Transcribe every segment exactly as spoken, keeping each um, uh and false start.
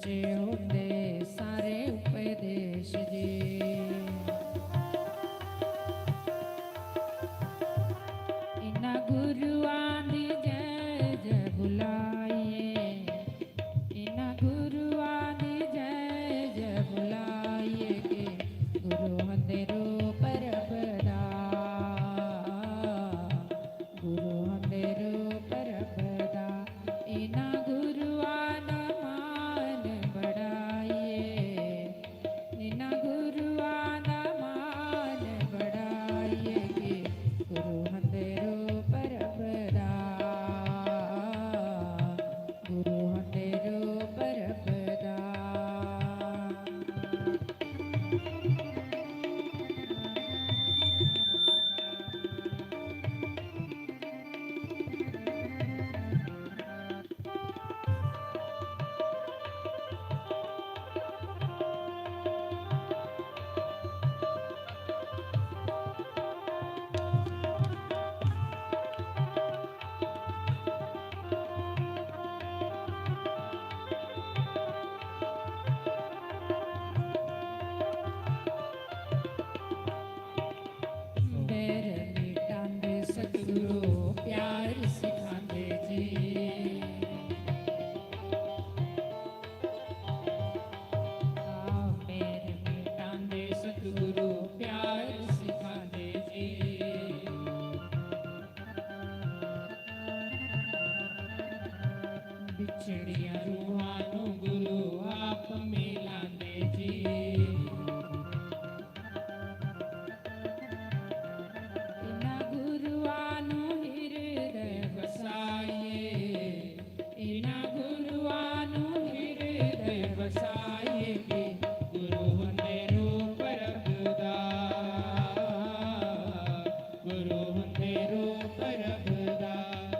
होंदे सारे उपदेश जी। इन्ना गुरुआं दी जय जय बुलाइए, इन्ना गुरुआं दी जय जय बुलाइए के गुरु होंदे रूप रब दा, गुरु होंदे रूप रब दा। इन्ना गुरुआं दा मान बढ़ाइए, इन्ना गुरुआं दा मान बढ़ाइए के गुरु होंदे रूप रब दा, गुरु होंदे रूप रब दा। बैर मिटांदे सतगुरु प्यार सिखांदे जी। आ, बैर मिटांदे सतगुरु प्यार सिखांदे जी। बिछड़िया रूहां नू गुरु आप मिलांदे जी। इन्ना गुरुआं नू हिरदय बसाइए, इन्ना गुरुआं नू हिरदय बसाइए के गुरु होंदे रूप रब दा, गुरु होंदे रूप रब दा।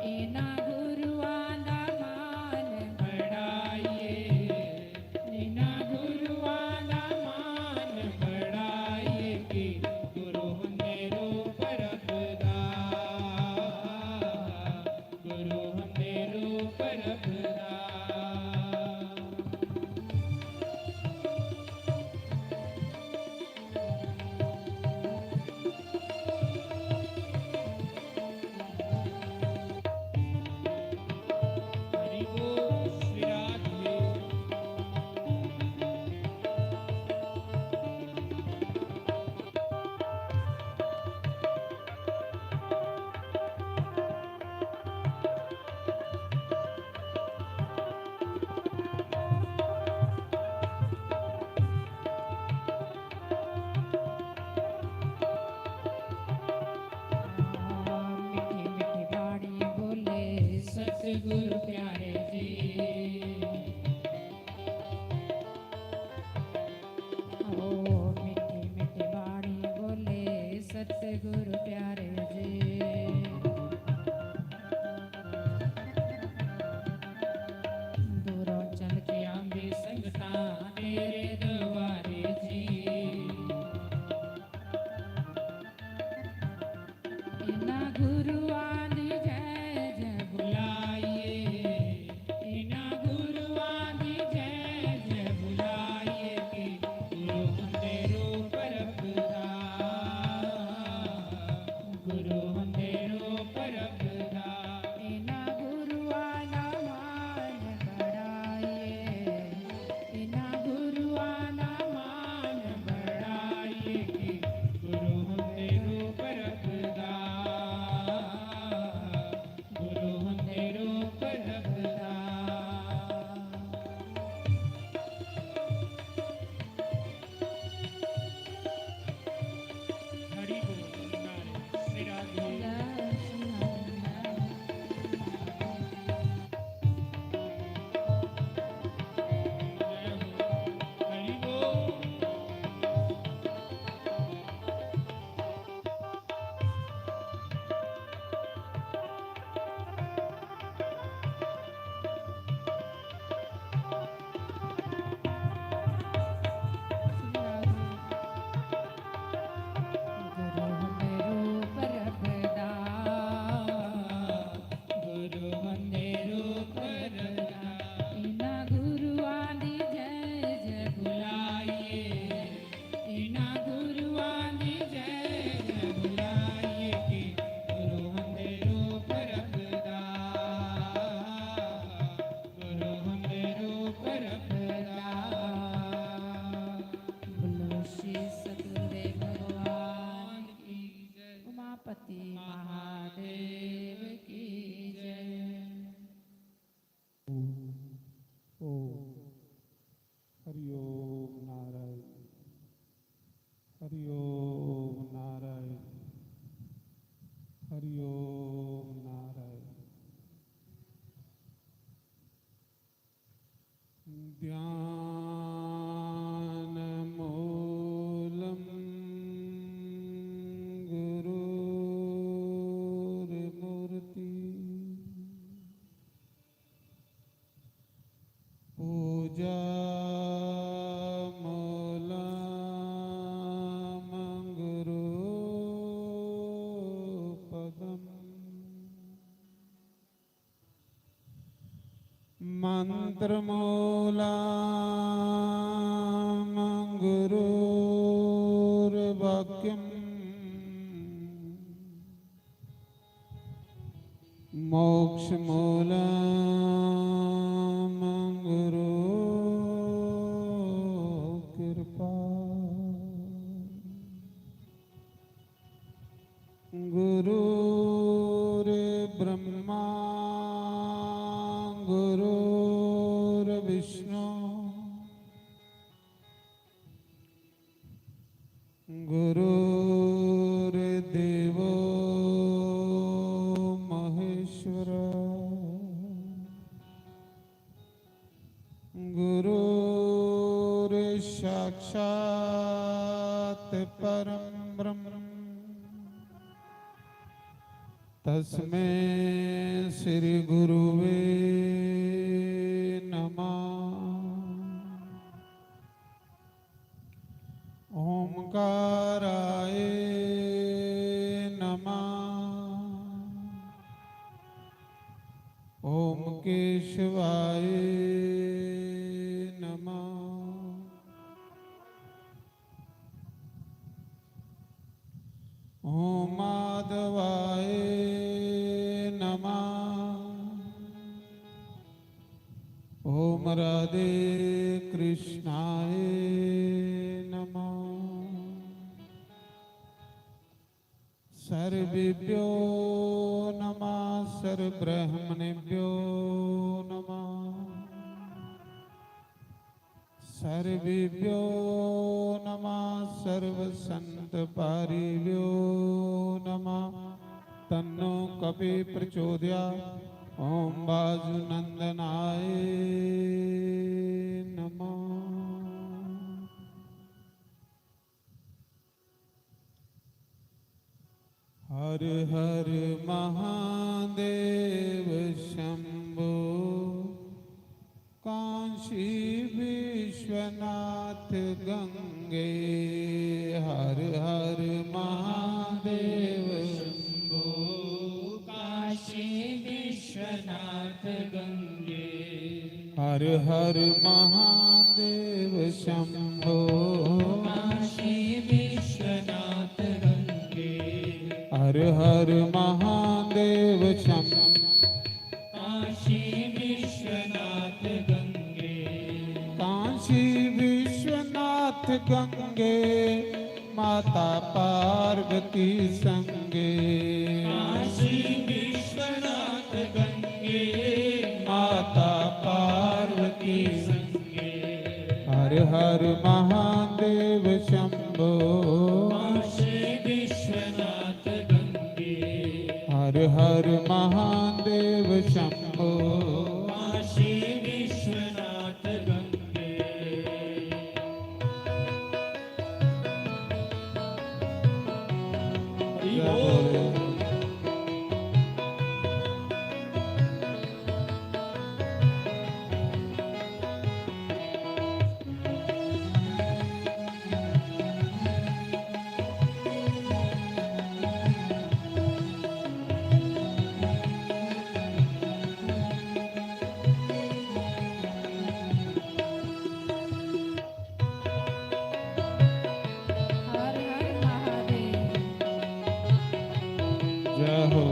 इन्ना गुरुआं दा मान बढ़ाइए, इन्ना गुरुआं दा मान बढ़ाइए के गुरु होंदे रूप रब दा, गुरु होंदे रूप रब दा। हरि बोल श्री राधे। मीठी मीठी बाणी बोले सतगुरु प्यारे जी। ओ मीठी मीठी बाणी बोले सतगुरु प्यारे जी। दूरों चल के आंदी संगतां तेरे दरबारे जी। इन्ना गुरुआं दी जय जय बुलाइए, इन्ना गुरु ध्यानमूलं गुरोर्मूर्ति। पूजामूलं गुरोपदम्। मन्त्रमूलं गुरोर्वाक्यम्। मोक्षमूलं गुरोः कृपा। गुरुर्ब्रह्मा गुरुर्विष्णु गुरुर्देवो महेश्वर। गुरुर्साक्षात् परं ब्रह्म। तस्मै श्री गुरुवे नमः। ओंकाराय नमः। ओम केशवाय नमः। ओम माधवाय नमः। ओम राधे कृष्णाय नमः। सर्वेभ्यो नमः, सर्वब्राह्मणेभ्यो नमः। सर्वेभ्यो नमः, सर्वसंतपारिभ्यो नमः। तन्नो कपि प्रचोदयात्। ओम वायुनंदनाय नमः। हर हर महादेव शंभो, काशी विश्वनाथ गंगे। हर हर महादेव शंभो, काशी विश्वनाथ गंगे। हर हर महादेव शंभो, काशी विश्वनाथ गंगे। हर हर महादेव शंभो, काशी विश्वनाथ गंगे। काशी विश्वनाथ गंगे, माता पार्वती संगे। काशी विश्वनाथ गंगे, माता पार्वती संगे। हर हर महादेव शंभो, काशी विश्वनाथ गंगे। हर हर महादेव शंभो, काशी विश्वनाथ गंगे। हरि बोल। हर हर महादेव। जय हो।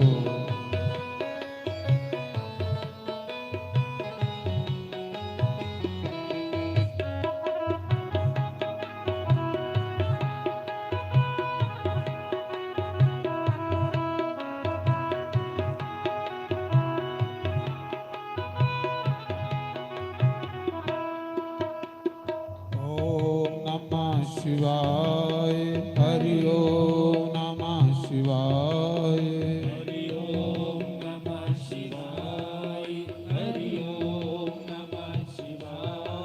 ओम नमः शिवाय। हरि ओम नमः शिवाय। हरि ओम नमः शिवाय। हरि ओम नमः शिवाय।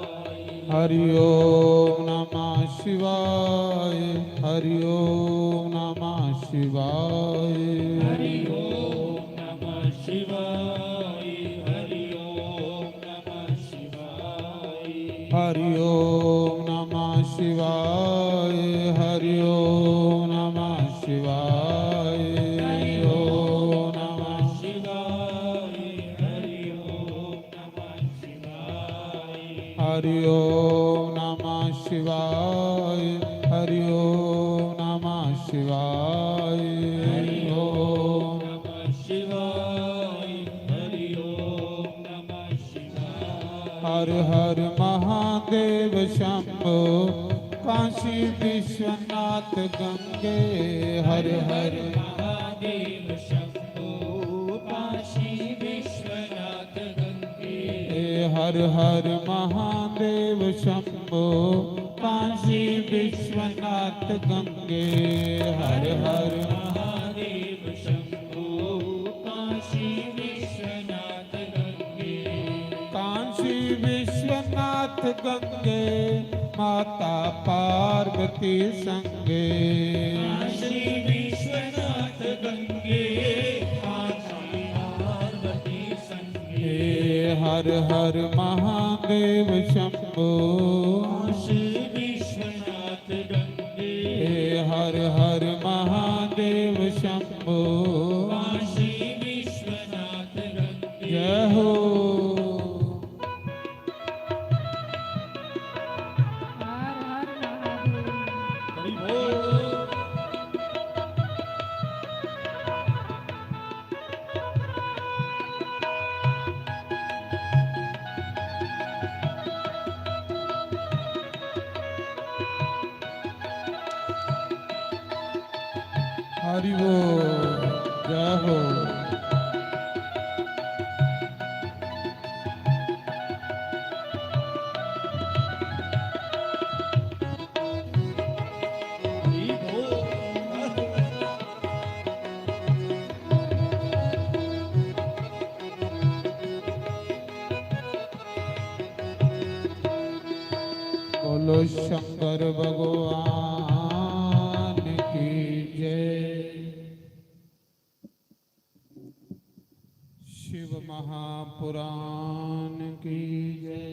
हरि ओम नमः शिवाय। हरि ओम नमः शिवाय। हरि ओम नमः शिवाय। हरि ओम नमः शिवाय। हरि ओम नमः शिवाय। हरि ओम नमः शिवाय। हरि ओम नमः शिवाय। हरि ओम नमः शिवाय। हरि ओम नमः शिवाय। हरि ओम नमः शिवाय। हरि ओम नमः शिवाय। हरि ओम नमः शिवाय। हर हर महादेव शंभो, काशी विश्वनाथ गंगे। हर हर महादेव शंभो, काशी विश्वनाथ गंगे। हर हर महादेव शंभो, काशी विश्वनाथ गंगे। हर हर महादेव शंभो, काशी विश्वनाथ गंगे। काशी विश्वनाथ गंगे, माता पार्वती संगे। काशी विश्वनाथ गंगे, माता पार्वती संगे। हर हर महादेव शंभो। काशी विश्वनाथ गंगे। हर हर महादेव शंभो। काशी विश्वनाथ गंगे। जय हो। हर हर महादेव। हरि बोल। हरि बोल, जय हो। बोलो शंकर भगवान की जय। शिव महापुराण की जय।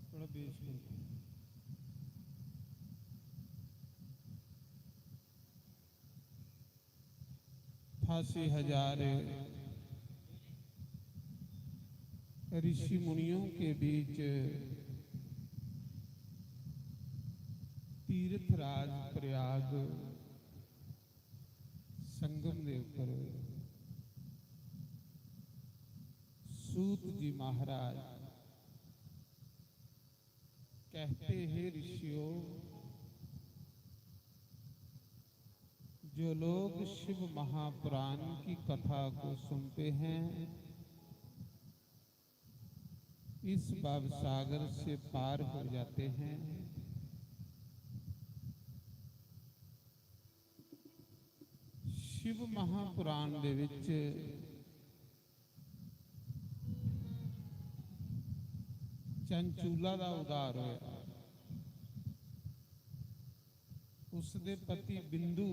थोड़ा बेस करो। अठासी हजार ऋषि मुनियों के बीच तीर्थ राज प्रयाग संगम के ऊपर सूत जी महाराज कहते हैं, ऋषियों, जो लोग शिव महापुराण की कथा को सुनते हैं, इस भव सागर से पार हो जाते हैं। शिव महापुराण दे विच चंचूला दा उद्धार होया। उसदे पति बिंदु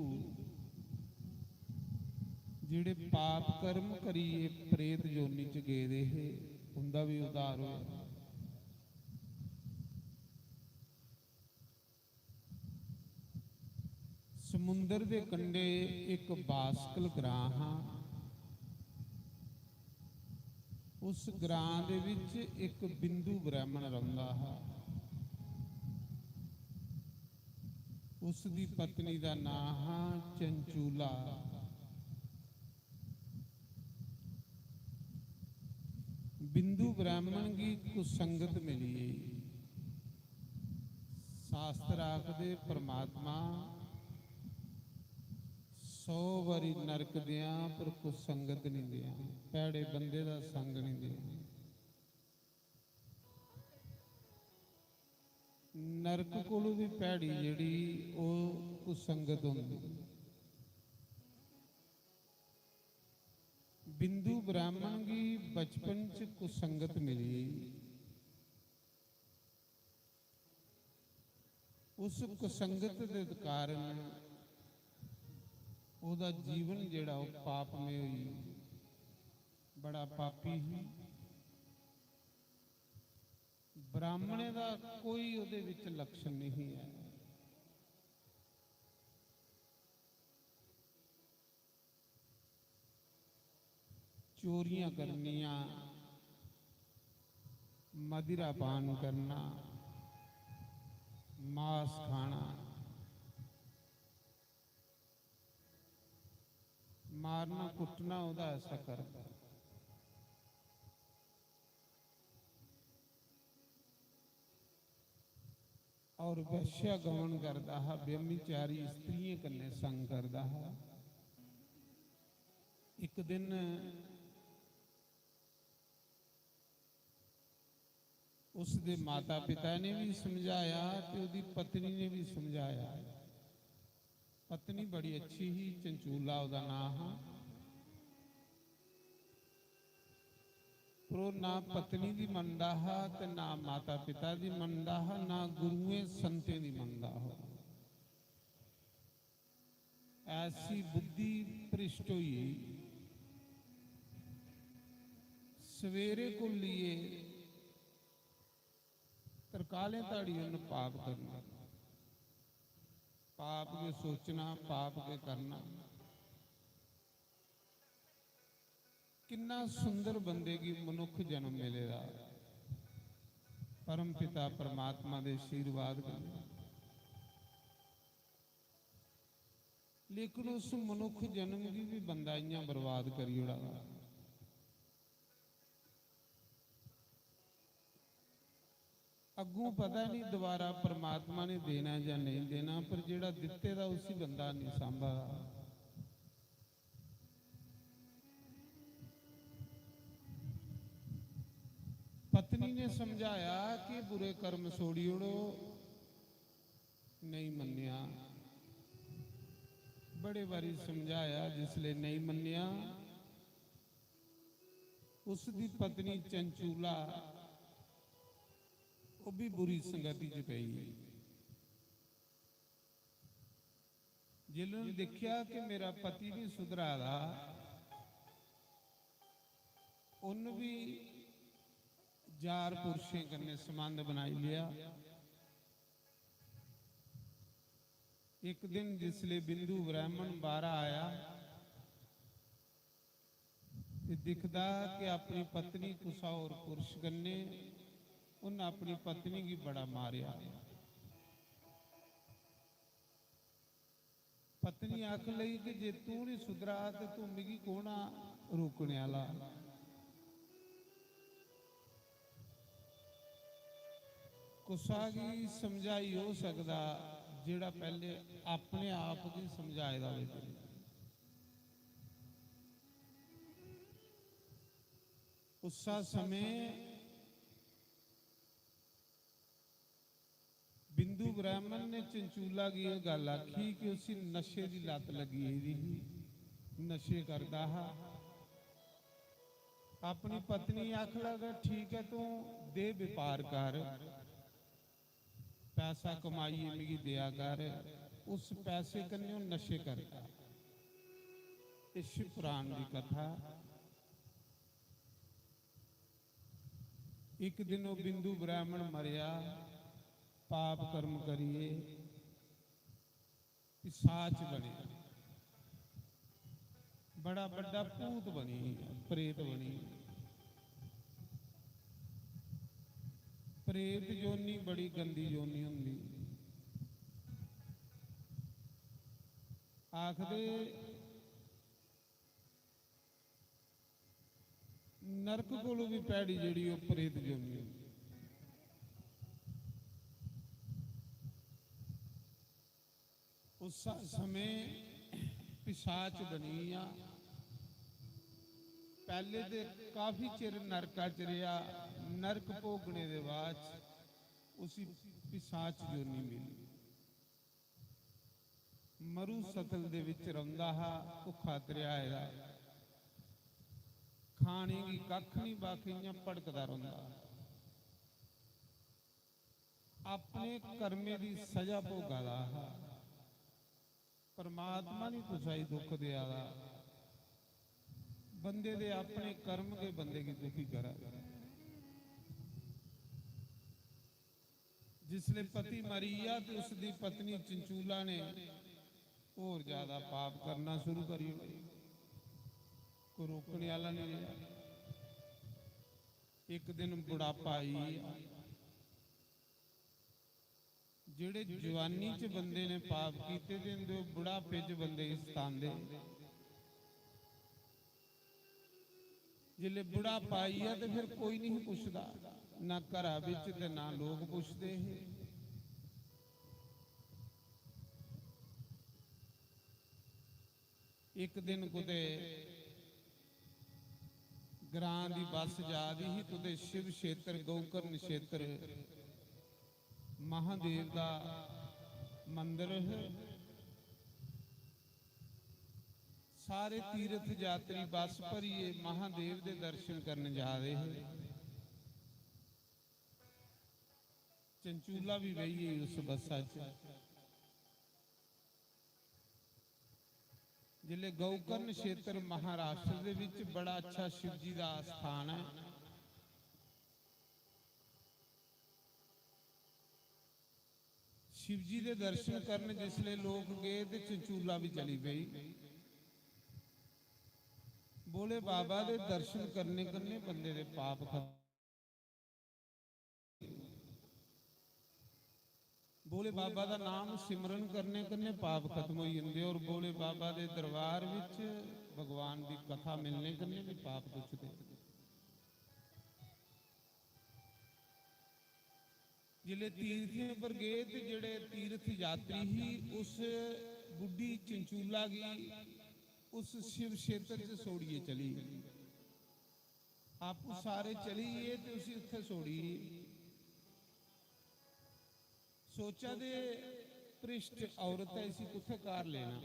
जेड़े पाप कर्म करिए प्रेत योनि च गेदे हे, उंदा भी उद्धार होया। समुंदर दे कंढे इक बास्कल ग्रां हा। उस ग्रां दे विच इक बिंदु ब्राह्मण रौंदा हा। उसदी पत्नी दा नां हा चंचूला। बिंदु ब्राह्मण गी कुसंगत मिली गेई। शास्त्र आखदे परमात्मा सौ बारी नरक देआं पर कुसंगत नहीं देआं, भैड़े बंदे दा संग नहीं देआं। नरक कोलू भी भैड़ी जेड़ी, ओह कुसंगत होंदी। बिंदु ब्राह्मण गी बचपन च कुसंगत मिली। उस कुसंगत दे कारण ओह्दा जीवन जेह्ड़ा ओह् पापमय होई, बड़ा पापी ही। ब्राह्मणें दा कोई ओह्दे बिच लक्षण नहीं ऐ। चोरियां करनियां, मदिरा पान करना, मांस खाना, मारना कुट्टना ओह्दा ऐसा कर्म। और वैश्या गमन करदा हा, व्यभिचारी स्त्रियें कन्नै संग करदा हा। इक दिन उसदे माता पिता ने भी समझाया ते ओह्दी पत्नी ने भी समझाया। पत्नी बड़ी अच्छी ही, चंचूला ओह्दा नांऽ हा। पर ओह् ना पत्नी दी मनदा हा ते ना माता पिता दी मनदा हा, ना गुरुएं संतें दी मनदा हा। ऐसी बुद्धि भ्रष्ट होई गेई। सवेरे को लिए तरकालें धड़ी उन्न पाप करना, पाप गै सोचना, पाप गै करना। किन्ना सुंदर बंदे गी मनुक्ख जन्म मिले दा, परम पिता परमात्मा दे आशीर्वाद कन्नै। लेकिन उस मनुक्ख जन्म गी भी बंदा इ'यां बर्बाद करी ओड़ा दा। अग्गों पता नहीं दोबारा परमात्मा ने देना जां नहीं देना, पर जेह्ड़ा दित्ते दा उसी बंदा नहीं सांभा दा। पत्नी ने समझाया कि बुरे कर्म छोड़ी ओड़ो, नहीं मन्नेआ। बड़े बारी समझाया, जिसले नहीं मन्नेआ, उसदी पत्नी चंचूला, ओह् भी बुरी संगति च पेई। जिसलै उन्न दिक्खेआ कि मेरा पति भी सुधरा दा, उन्न भी जार पुरुषें कन्नै संबंध बनाई लेआ। इक दिन जिसलै बिंदु ब्राह्मण बाह्रा आया, ते दिखदा कि अपनी पत्नी कुसा होर पुरुष कन्नै, उन्न अपनी पत्नी गी बड़ा मारेआ। पत्नी आख लगी कि जे तू नहीं सुधरा ते तू मिगी कौन आ रोकने आह्ला? कुसा गी समझाई ओह् सकदा जेह्ड़ा पैह्ले अपने आप गी समझाए दा होए। उस्सा समें बिंदु ब्राह्मण ने चंचूला गी एह् गल्ल आखी कि उसी नशे दी लत लग्गी गेदी ही, नशे करदा हा। अपनी पत्नी गी आखन लगा, "ठीक ऐ, तूं दे बपार कर, पैसा कमाइयै मिगी देआ कर।" उस पैसे कन्नै ओह् नशे करदा। एह् शिव पुराण दी कथा। इक दिन ओह् बिंदु ब्राह्मण मरेआ, पाप कर्म करियै पिशाच बनेआ, बड़ा बड्डा भूत बनी गेआ, प्रेत बनी गेआ। प्रेत योनि बड़ी गंदी योनि होंदी। आखदे नरक कोलों भी भैड़ी जेह्ड़ी ओह् प्रेत योनि होंदी। उस समें पिशाच बनी गेआ। पैह्ले ते काफी चिर नरका च रेहा, नरक भोगने दे बाद च उसी पिशाच योनि मिली। मरु सतल दे विच रौंह्दा हा, भुक्खा त्रेहाए दा। खाने गी कक्ख निं, बाकी इ'यां भड़कदा रौंह्दा। अपने कर्में दी स'जा भोगा दा हा। परमात्मा निं कुसै गी दुख देआ दा, बंदे दे अपने कर्म गै बंदे गी दुखी करा दे। जिसलै पति मरी गेआ ते उसदी पत्नी चंचूला ने होर ज्यादा पाप करना शुरू करी ओड़े। कोई रोकने आह्ला निं रेहा। इक दिन बुढ़ापा आई गेआ। जेह्ड़े जवानी च बंदे ने पाप कीते दे होंदे, ओह् बुढ़ापे च बंदे गी सतांदे। जिसलै बुढ़ापा आई गेआ ते फिर कोई नहीं पुछदा, ना घरा बिच ते ना लोक पुछदे हे। इक दिन कुतै ग्रां दी बस जा दी ही, कुतै शिव क्षेत्र, गौकर्ण क्षेत्र महादेव दा मंदर है। सारे तीर्थ यात्री बस भरियै महादेव दे दर्शन करन जा दे हे। चंचूला भी बेही गेई उस बस्सा च। जिसलै गौकर्ण क्षेत्र महाराष्ट्र दे विच बड़ा अच्छा शिव जी दा स्थान है। शिव जी दे दर्शन करन जिसलै लोक गए ते चंचूला भी चली पेई। भोले बाबा दे दर्शन करने कन्नै बंदे दे पाप खत्म। भोले बाबा दा नाम सिमरन करने कन्नै पाप खत्म होई जंदे और भोले बाबा दे दरबार विच भगवान दी कथा मिलने कन्नै भी पाप दुखदे। जिसलै तीर्थें पर गए ते जेह्ड़े तीर्थ यात्री ही, उस बुड्ढी चंचूला गी उस शिव क्षेत्र च छोड़ियै चली। आपूं सारे चली गे ते उसी उत्थै छोड़ी। सोचा दे भ्रिष्ट औरत ऐ, इसी कुत्थै घर लेना?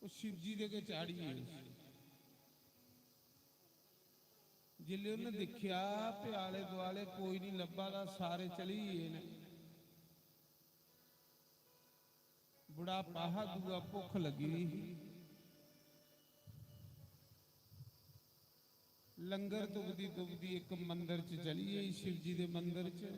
ओह् शिव जी दे गै चाढ़ियै उसी। जिसलै उन्नै दिक्खेआ ते आले दुआले कोई निं लब्भा दा, सारे चली गे न। बुढ़ापा हा, दूआ भुक्ख लग्गी दी ही। लंगर तुपदी तुपदी इक मंदर च चली गेई, शिव जी दे मंदर च।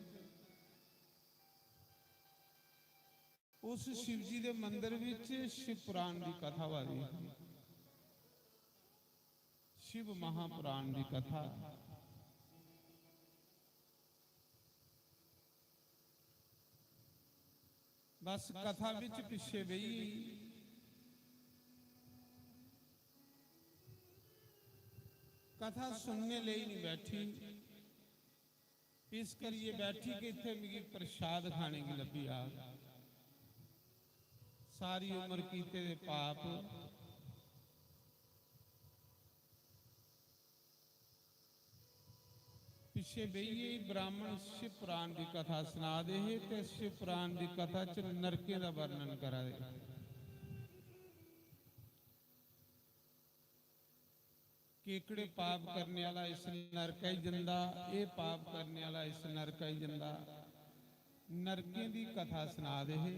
उस शिव जी दे मंदर विच शिव पुराण दी कथा होआ दी ही। शिव महापुराण दी कथा। बस कथा विच पिच्छे बेही, कथा सुनने लेई नहीं बैठी। इस करियै बैठी कि इत्थै मिगी प्रसाद खाने गी लब्भी जाग। सारी उम्र कीते दे पाप पिच्छे बेहियै ही ब्राह्मण शिव पुराण दी कथा सना दे हे ते शिव पुराण दी कथा च नरकें दा वर्णन करा दे हे। केकड़े पाप करने आह्ला इस नरकै च जंदा, एह् पाप करने आह्ला इस नरकै च जंदा। नरकें दी कथा सना दे हे।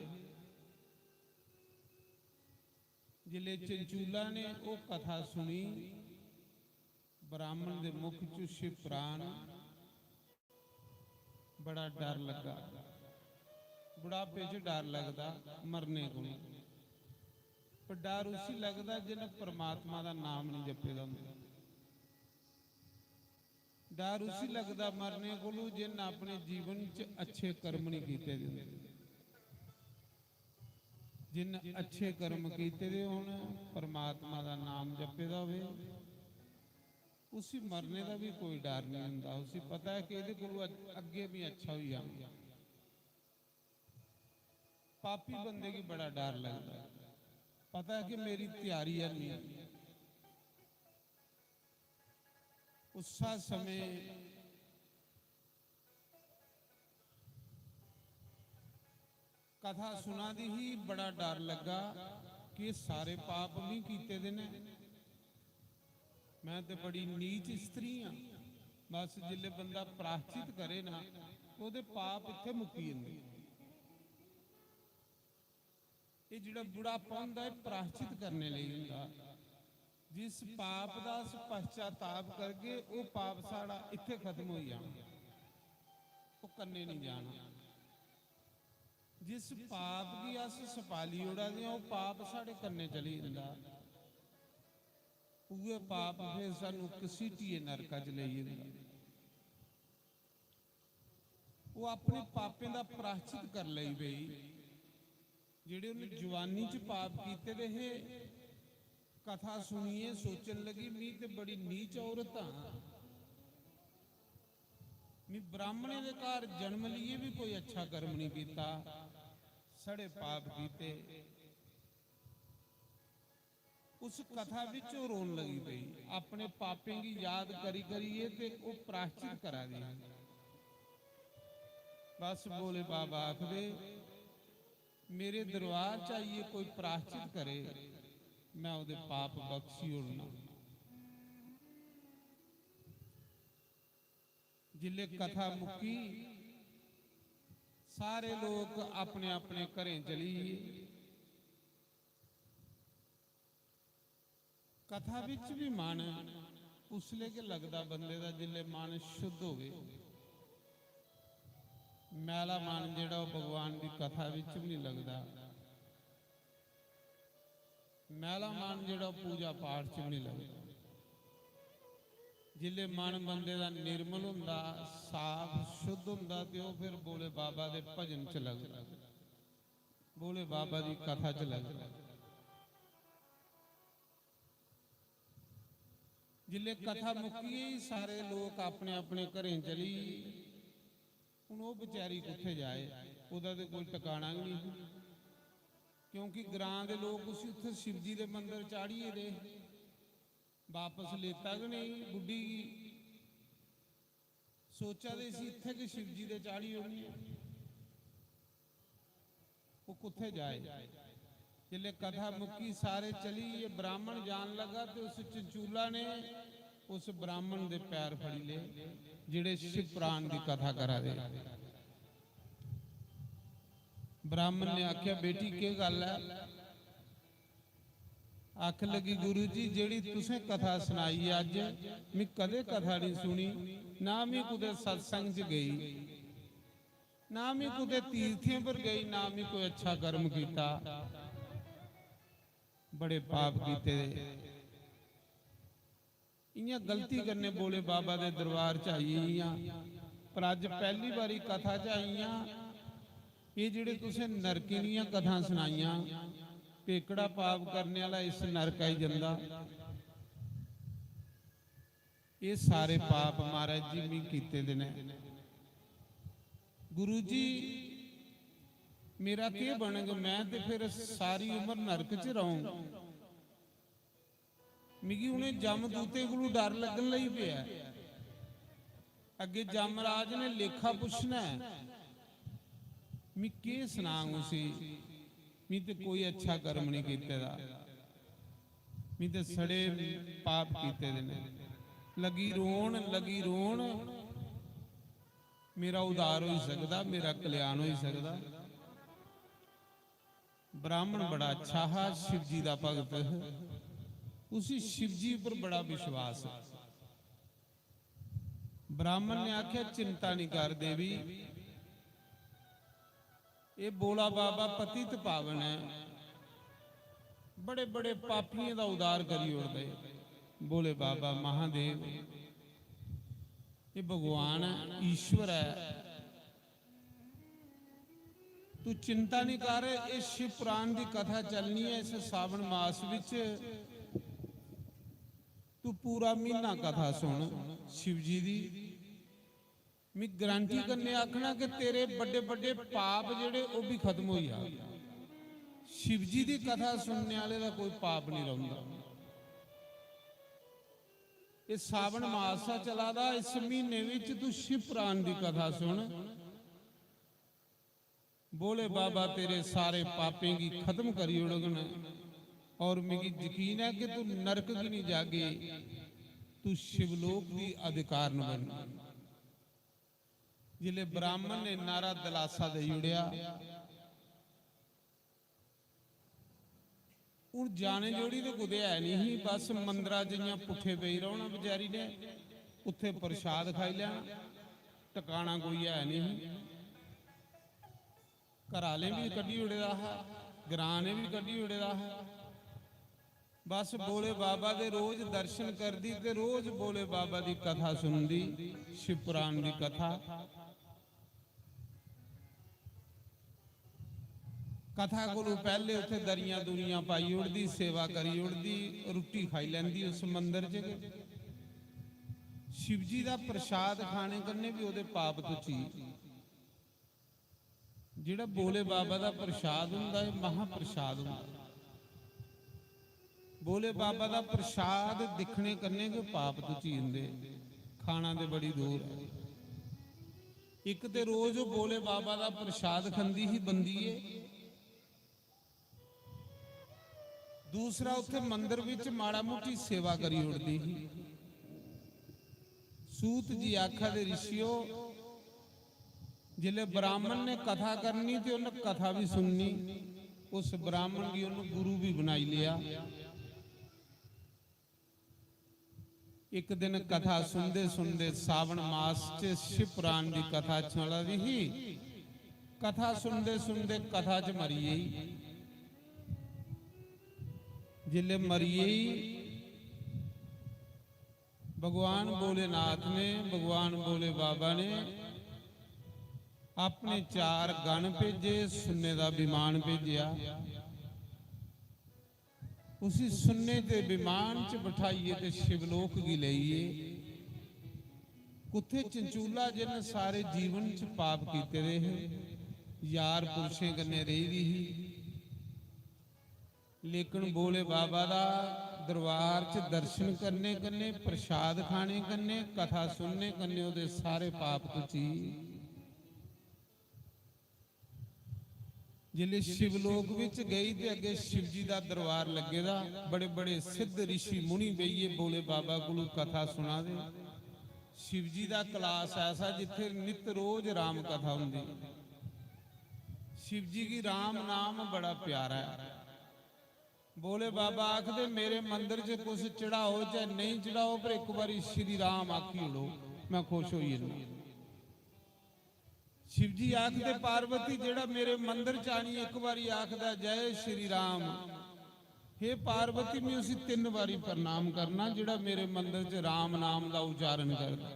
जिसलै चंचूला ने ओह् कथा सुनी, ब्राह्मण दे मुख च शिव प्राण बड़ा डर लग्गा। बुढ़ापे च डर लगदा मरने कोला, पर डर उसी लगदा जिन्न परमात्मा दा नाम नहीं जपे दा होंदा। डर उसी लगदा मरने कोलू जिन्न अपने जीवन च अच्छे कर्म नहीं कीते दे होंदे। जिन्न अच्छे कर्म कीते दे होन, परमात्मा दा नाम जपे दा होवे, उसी मरने दा भी कोई डर नहीं होंदा। उसी पता है कि एह्दे कोलू अग-, अग्गें भी अच्छा होई जाना। पापी बंदे गी बड़ा डर लगदा है, पता है कि मेरी त्यारी है नहीं। उस्सा समें कथा सुना दी ही, बड़ा डर लग्गा कि एह् सारे पाप मी कीते दे न, मैं ते बड़ी नीच स्त्री आं। बस जिसलै बंदा प्राश्चित करे ना, ओह्दे पाप इत्थै मुक्की जंदे। एह् जेह्ड़ा बुढ़ापा होंदा, एह् प्राश्चित करने लेई होंदा। जिस पाप दा अस पश्चाताप करगे, ओह् पाप साढ़ा इत्थै खत्म होई जाना, ओह् कन्नै निं जाना। जिस पाप गी अस छपाली ओड़ा दे आं, ओह् पाप साढ़े कन्नै चली जंदा। उ'ऐ पाप फिर सानूं घसीटियै नरका च लेई जंदा। ओह् अपने पापें दा प्राश्चित कर लेई पेई। जेह्ड़े उ'नें जवानी च पाप कीते दे हे, कथा सुनियै सोचन लगी, "मी ते बड़ी नीच औरत आं, मी ब्राह्मणें दे घर जन्म लेइयै बी कोई अच्छा कर्म निं कीता, सड़े पाप कीते।" उस कथा बिच ओह् रोन लगी पेई, अपने पापें गी याद करी करियै ते ओह् प्राश्चित करा दी ही। बस भोले बाबा आखदे, "मेरे दरबार च आइयै कोई प्राश्चित करे, मैं ओह्दे पाप बख्शी ओड़ना।" जिसलै कथा मुक्की, सारे लोक अपने अपने घरें चली गे। कथा बिच बी मन उसलै गै लगदा बंदे दा, जिसलै मन शुद्ध होवे। मैला मन जेह्ड़ा, ओह् भगवान दी कथा बिच बी निं लगदा। मैला मन जेह्ड़ा, ओह् पूजा पाठ च बी निं लगदा। जिसलै मन बंदे दा निर्मल होंदा, साफ शुद्ध होंदा, ते ओह् फिर भोले बाबा दे भजन च लगदा, भोले बाबा दी कथा च लगदा। जिसलै कथा मुक्की गेई, सारे लोक अपने अपने घरें चली गे। हून ओह् बेचारी कुत्थै जाए, ओह्दा ते कोई टकाना गै निं। क्योंकि ग्रां दे लोक उसी उत्थै शिवजी दे मंदर चाढ़ियै दे, बापस लेता गै नेईं बुड्ढी गी। सोचा दे इसी इत्थै गै शिवजी दे चाढ़ी ओड़नी आं। ओह् कुत्थै जाए? जिसलै कथा मुक्की, सारे चली गे, ब्राह्मण जान लगा ते उस चंचूला ने उस ब्राह्मण दे पैर फड़ी ले, जेह्ड़े शिव पुराण दी कथा करा दे। ब्राह्मण ने आखेआ, "बेटी, केह् गल्ल ऐ?" आखन लगी, "गुरु जी, जेह्ड़ी तुसें कथा सनाई अज्ज, में कदें कथा निं सुनी, ना में कुतै सत्संग च गेई, ना में कुतै तीर्थें पर गेई, ना में कोई अच्छा कर्म कीता, बड़े पाप कीते दे।" इ'यां गलती कन्नै भोले बाबा दे दरबार च आई गेई आं, पर अज्ज पैह्ली बारी कथा च आई आं। एह् जेह्ड़े तुसें नरकें दियां कथां सनाइयां, कि एह्कड़ा पाप करने आह्ला इस नरका च जंदा, एह् सारे पाप महाराज जी में कीते दे न। गुरु जी, मेरा केह् बनग? मैं ते फिर सारी उम्र नरक च रौह्ङ। मिगी उ'नें जमदूतें कोलू डर लग्गन लगी पेआ। अग्गें जमराज ने लेखा पुच्छना ऐ। मी केह् सनांग उसी? मी ते कोई अच्छा कर्म निं कीते दा। मी ते सड़े पाप कीते दे न। लगी रोन, लगी रोन, मेरा उद्धार होई सकदा, मेरा कल्याण होई सकदा। ब्राह्मण बड़ा अच्छा हा, शिवजी दा भगत हा, उसी शिवजी पर बड़ा विश्वास हा। ब्राह्मण ने आखेआ, "चिंता निं कर देवी, एह् भोला बाबा पतित पावन ऐ, बड़े बड़े पापियें दा उद्धार करी ओड़दे। भोले बाबा महादेव, एह् भगवान ऐ, ईश्वर ऐ।" तू चिंता निं कर, एह् शिव पुराण दी कथा चलनी ऐ इस सावन मास बिच। तू पूरा म्हीना कथा सुन शिव जी दी। मी गारंटी कन्नै आखना कि तेरे बड्डे बड्डे पाप जेह्ड़े, ओह् बी खत्म होई जा। शिव जी दी कथा सुनने आह्ले दा कोई पाप निं रौंह्दा। एह् सावन मास ऐ चला दा, इस म्हीने बिच तू शिव पुराण दी कथा सुन। भोले बाबा तेरे सारे पापें गी खत्म करी ओड़गन। और मिगी यकीन ऐ कि तू नरक गी निं जागे, तू शिवलोक दी अधिकारन बनगी। जिसलै ब्राह्मण ने नारा दलासा देई ओड़ेआ, हून जाने जोड़ी ते कुतै है नहीं ही, बस मंदरा च इ'यां पुट्ठे पेई रौह्ना बेचारी ने, उत्थे प्रसाद खाई लैना, टकाना कोई है नहीं ही। घर आह्लें बी कड्ढी ओड़े दा हा, ग्रां ने बी कड्ढी ओड़े दा हा। बस भोले बाबा दे रोज दर्शन करदी ते रोज भोले बाबा दी कथा सुनदी, शिवपुराण दी कथा। कथा कोलू पैह्ले उत्थे दरियां दुरियां पाई ओड़दी, सेवा करी ओड़दी, रुट्टी खाई लैंदी उस मंदर च गै। शिवजी दा प्रसाद खाने कन्नै बी ओह्दे पाप तुची। जेह्ड़ा भोले बाबा दा प्रसाद हुंदा, एह् महाप्रसाद हुंदा। भोले बाबा दा प्रसाद दिक्खने कन्नै गै पाप तुची जंदे, खाना ते बड़ी दूर ऐ। इक ते रोज ओह् भोले बाबा दा प्रसाद खंदी ही बंदी, एह् दूसरा उत्थे मंदर विच माड़ा मुट्टी सेवा करी ओड़दी ही। सूत जी आखा दे, "ऋषियो, जिसलै ब्राह्मण ने कथा करनी ते उन्हें कथा भी सुननी, उस ब्राह्मण गी उन्हें गुरु भी बनाई लिया।" इक दिन कथा सुनदे सुनदे, सावन मास च शिवपुराण दी कथा चला दी ही, कथा सुनदे सुनदे कथा च मरी गेई। जिसलै मरी गेई, भगवान भोलेनाथ ने, भगवान भोले बाबा ने अपने चार गण भेजे, सुन्ने दा विमान भेजेआ। उसी सुन्ने दे विमान च बठाइयै ते शिवलोक गी लेइयै, कुत्थे चंचूला, जिन्न सारे जीवन च पाप कीते दे हे, यार पुरुषें कन्नै रेही दी ही, लेकिन भोले बाबा दा दरबार च दर्शन करने कन्नै, प्रसाद खाने कन्नै, कथा सुनने कन्नै ओह्दे सारे पाप तुची। जिसलै शिवलोक बिच गई ते अग्गे शिवजी दा दरबार लग्गे दा, बड़े बड़े सिद्ध ऋषि मुनि बेहियै भोले बाबा कोलू कथा सुना दे। शिवजी दा क्लास ऐसा जित्थे नित रोज राम कथा हुंदी। शिवजी गी राम नाम बड़ा प्यारा ऐ। भोले बाबा आखदे, "मेरे मंदर च कुछ चढ़ाओ चाहे नेईं चढ़ाओ, पर इक बारी श्री राम आखी ओड़ो, मैं खुश होई जन्ना।" शिवजी आखदे, "पार्वती, जेह्ड़ा मेरे मंदर च आनी इक बारी आखदा, 'जय श्री राम', हे पार्वती, मैं उसी तिन्न बारी प्रणाम करना, जेह्ड़ा मेरे मंदर च राम नाम दा उच्चारण करदा।"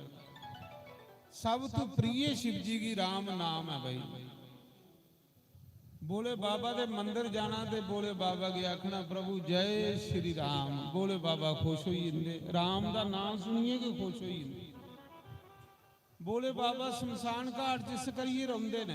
सब तू प्रिय शिवजी गी राम नाम है भाई। भोले बाबा दे मंदर जाना ते भोले बाबा गी आखना, "प्रभु, जय श्री राम।" भोले बाबा खुश होई जंदे, राम दा नाम सुनियै गै खुश होई जंदे। भोले बाबा शमशान घाट च इस करियै रौंदे न।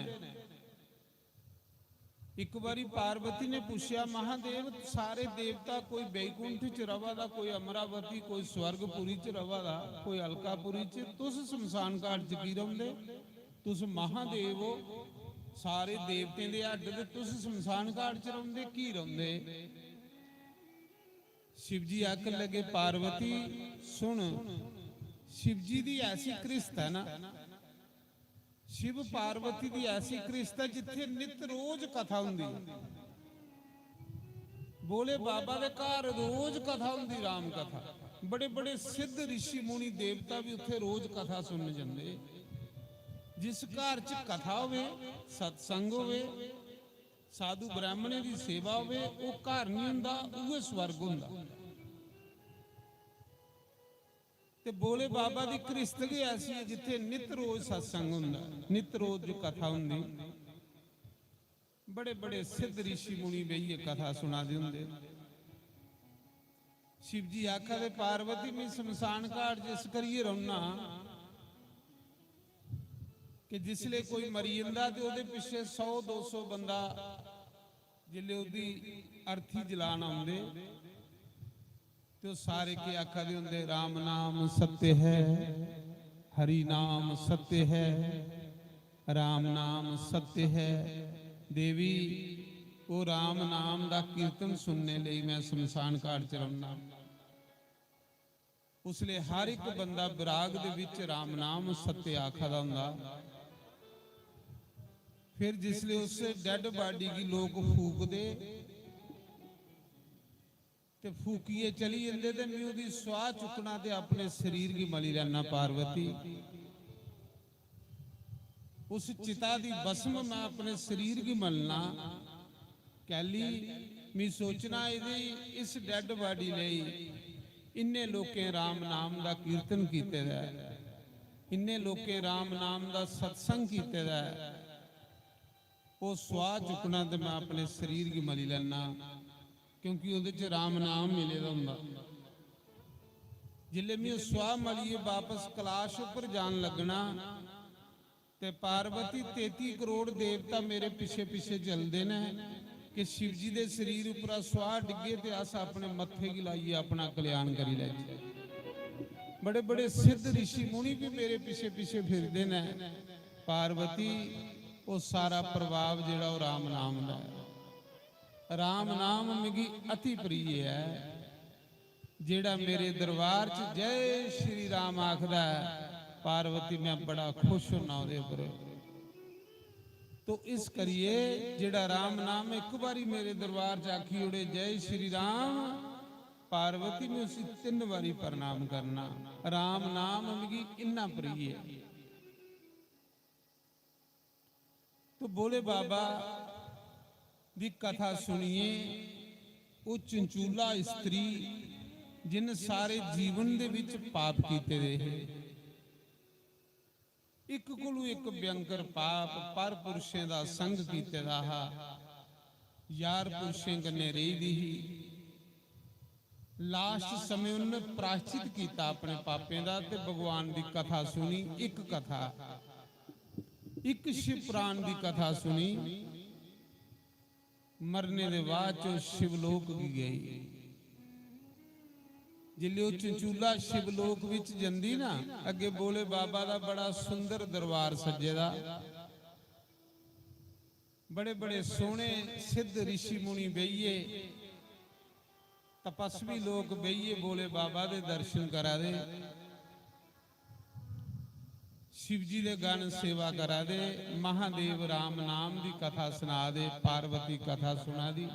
इक बारी पार्वती ने पुच्छेआ, "महादेव, सारे देवता कोई बैकुंठ च रवा दा, कोई अमरावती, कोई स्वर्गपुरी च रवा दा, कोई अलकापुरी च, तुस शमशान घाट च की रौंदे? तुस महादेव हो, सारे देवतें दे हड्ड ते तुस शमशान घाट च रौंदे, की रौंदे?" शिवजी आखन लगे, "पार्वती, सुन, शिवजी दी ऐसी कृष्ट है ना, शिव पार्वती दी ऐसी कृष्ट है जित्थे नित रोज कथा हुंदी है। भोले बाबा दे घर रोज कथा हुंदी, राम कथा। बड़े बड़े सिद्ध ऋषि मुनि देवता भी उत्थे रोज कथा सुनने जंदे।" जिस घर च कथा होवे, सत्संग होवे, साधु ब्राह्मणें दी सेवा होवे, ओह् घर नहीं हुंदा, उ'ऐ स्वर्ग हुंदा। ते भोले बाबा दी कृष्ट गै ऐसी है जित्थे नित रोज सत्संग हुंदा, नित रोज कथा हुंदी। बड़े बड़े सिद्ध ऋषि मुनि बेहियै कथा सुना दे हुंदे। शिवजी आखा दे, "पार्वती, मैं शमशान घाट जिस करियै रौह्ना कि जिसले कोई मरी जंदा ते ओह्दे पिच्छे सौ दो सौ बंदा जिसले ओह्दी अर्थी जलान औंदे ते ओह् सारे केह् आखा दे होंदे, 'राम नाम सत्य है, हरि नाम सत्य है, राम नाम सत्य है।' देवी, ओह् राम नाम दा कीर्तन सुनने लेई मैं शमशान घाट च रौह्ना।" उसले हर एक बंदा विराग दे विच राम नाम सत्य आखा दा हुंदा। फिर जिसले उस डेड बाडी गी लोक फूकदे ते फूकियै चली जंदे ते मैं ओहदी स्वाह चुक्कना ते अपने शरीर गी मली लैना पार्वती। उस चिता दी भस्म मैं अपने शरीर गी मलना। कैली मी सोचना एहदी इस डेड बाडी लेई इन्ने लोकें राम नाम दा कीर्तन कीते दा ऐ, इन्ने लोकें राम नाम दा सत्संग कीते दा ऐ। ओह स्वाह चुकना ते मैं अपने शरीर गी मली लैना, क्योंकि ओहदे च राम नाम मिले दा हुंदा। जिसले मैं ओह स्वाह मलियै वापस कलाश उप्पर जान लगना ते पार्वती तेती करोड़ देवता मेरे पिछे पिछे चलदे न कि शिव जी दे शरीर उप्परा स्वाह डिग्गे ते अस अपने मत्थे गी लाइयै अपना कल्याण करी लैचे। बड़े बड़े सिद्ध ऋषि मुनि भी मेरे पिछे पिछे फिरदे न। पार्वती, ओह सारा प्रभाव जेड़ा ओह राम नाम दा ऐ। राम नाम मिगी अति प्रिय ऐ। जेड़ा मेरे दरबार च जय श्री राम आखदा ऐ, पार्वती मैं बड़ा खुश होना ओहदे उप्पर। तो इस करिए जेड़ा राम नाम एक बारी मेरे दरबार च आखी ओड़े जय श्री राम, पार्वती मैं उसी तिन्न बारी प्रणाम करना। राम नाम मिगी इन्ना प्रिय ऐ। तो भोले बाबा दी कथा सुनिए, ओह चंचूला स्त्री जिन सारे जीवन दे विच पाप कीते दे हे, इक कोलू इक भयंकर पाप, पर पुरुषें दा संग कीते दा हा, यार पुरुषें कन्नै रेही दी ही। लास्ट समय उन्हें प्राश्चित कीता अपने पापें दा ते भगवान दी कथा सुनी। इक कथा, इक शिव पुराण दी कथा सुनी। मरने दे बाद च ओह शिवलोक गी गई। जिसले ओह चंचूला शिवलोक विच जंदी ना, अगे भोले बाबा दा बड़ा सुंदर दरबार सज्जे दा, बड़े बड़े सोहने सिद्ध ऋषि मुनि बेहियै, तपस्वी लोक बेहियै भोले बाबा दे दर्शन करा दे, शिव जी दे गण सेवा करा दे, महादेव राम नाम दी कथा सुना दे, पार्वती कथा सुना दी।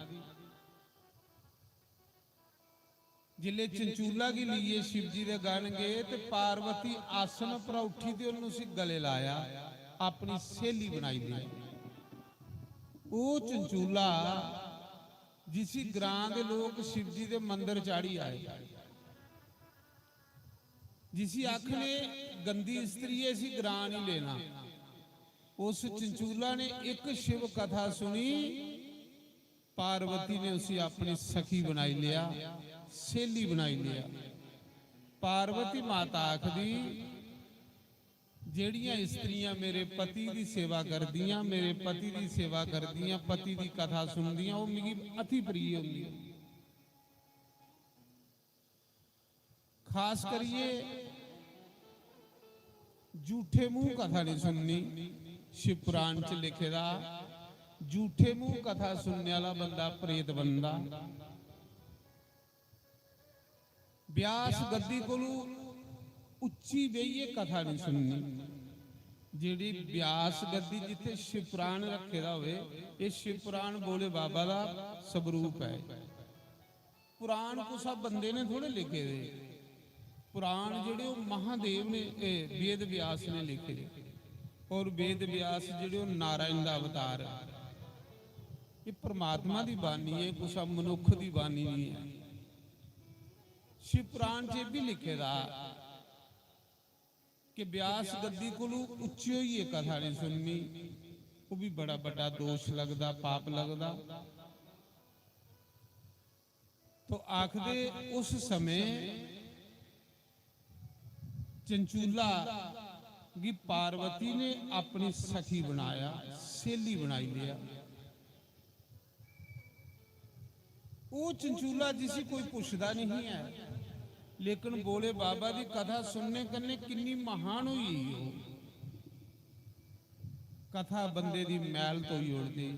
जिसले चंचूला गी लेइयै शिव जी दे गण गए ते पार्वती आसन पर उठी ते उन्होंने उसी गले लाया, अपनी सहेली बनाई ली। ओह चंचूला जिसी ग्रां दे लोक शिव जी दे मंदर चाढ़ी आए, जिसी आखने गंदी स्त्री ऐ, इसी ग्रां नहीं लेना। उस चंचूला ने एक शिव कथा सुनी, पार्वती ने उसी अपनी सखी बनाई लिया, सहेली बनाई लिया। पार्वती माता आखदी, जेड़ियां स्त्रियां मेरे पति दी सेवा करदियां, मेरे पति दी सेवा करदियां, पति दी कथा सुनदियां, ओह मिगी अति प्रिय होंदियां। खास करिए झूठे मुंह कथा नहीं सुननी। शिव पुराण च लिखे दा, झूठे मुंह कथा सुनने वाला बंदा प्रेत बनदा। ब्यास गद्दी कोलू उच्ची बेहियै कथा नहीं सुननी। जेड़ी ब्यास गद्दी जिथे शिव पुराण रखे दा होवे, ये शिव पुराण भोले बाबा दा स्वरूप है। पुराण कुसा बंदे ने थोड़े लिखे दे, पुराण जेड़े ओह महादेव ने, ए, वेद व्यास ने लिखे दे। और वेद व्यास जेड़े ओह नारायण दा अवतार है। ये परमात्मा दी बानी है, कुसा मनुख दी बानी नहीं है। शिव पुराण च भी लिखे दा कि ब्यास गद्दी कोलू उच्ची होइयै कथा नहीं सुननी, ओह भी बड़ा बड़ा दोष लगदा, पाप लगदा। तो आखदे उस समय चंचूला गी पार्वती ने अपनी सखी बनाया, सहेली बनाई लिया। ओह चंचूला जिसी कोई पुछदा नहीं है, लेकिन भोले बाबा दी कथा सुनने कन्नै किन्नी महान होई गेई ओह। कथा बंदे दी मैल धोई ओड़दी,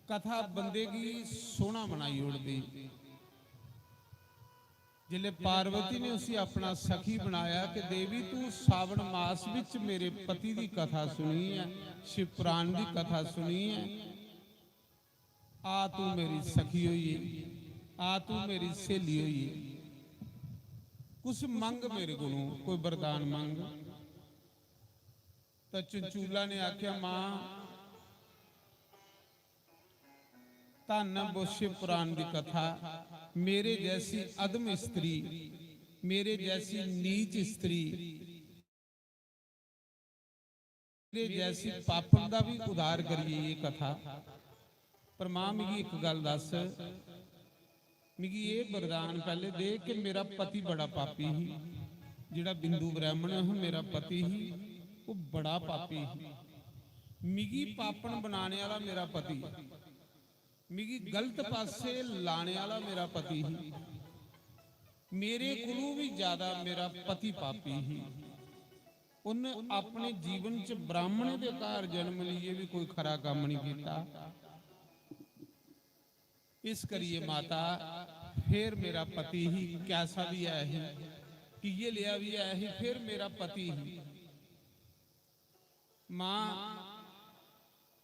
कथा बंदे गी सोहना बनाई ओड़दी। जिसले पार्वती ने उसी अपना सखी बनाया कि देवी, तू सावन मास विच मेरे पति दी कथा सुनी ऐ, शिव पुराण दी कथा सुनी ऐ, आ तू मेरी सखी होइए, आ तू मेरी सहेली होइए, कुछ मंग मेरे कोलों, कोई वरदान मंग। तो चंचूला ने आख्या, मां, धन वो शिव पुराण दी कथा, मेरे जैसी अधम स्त्री, मेरे जैसी नीच स्त्री, मेरे जैसी पापन दा भी उद्धार करिए ये कथा। पर मां, मिगी एक गल दस, मिगी ये वरदान पहले दे कि मेरा पति बड़ा पापी ही, जेड़ा बिंदु ब्राह्मण ह, मेरा पति ही, वो बड़ा पापी ही। मिगी पापन बनाने वाला मेरा पति, मिगी गलत पासे लाने वाला मेरा पति ही। मेरे कोलू भी ज्यादा मेरा पति पापी ही। उन अपने जीवन च ब्राह्मण दे घर जन्म लिए भी कोई खरा काम नहीं किया। इस करिए माता, फिर मेरा पति ही, कैसा भी है ही, किए लिया भी है ही, फिर मेरा पति ही। मां,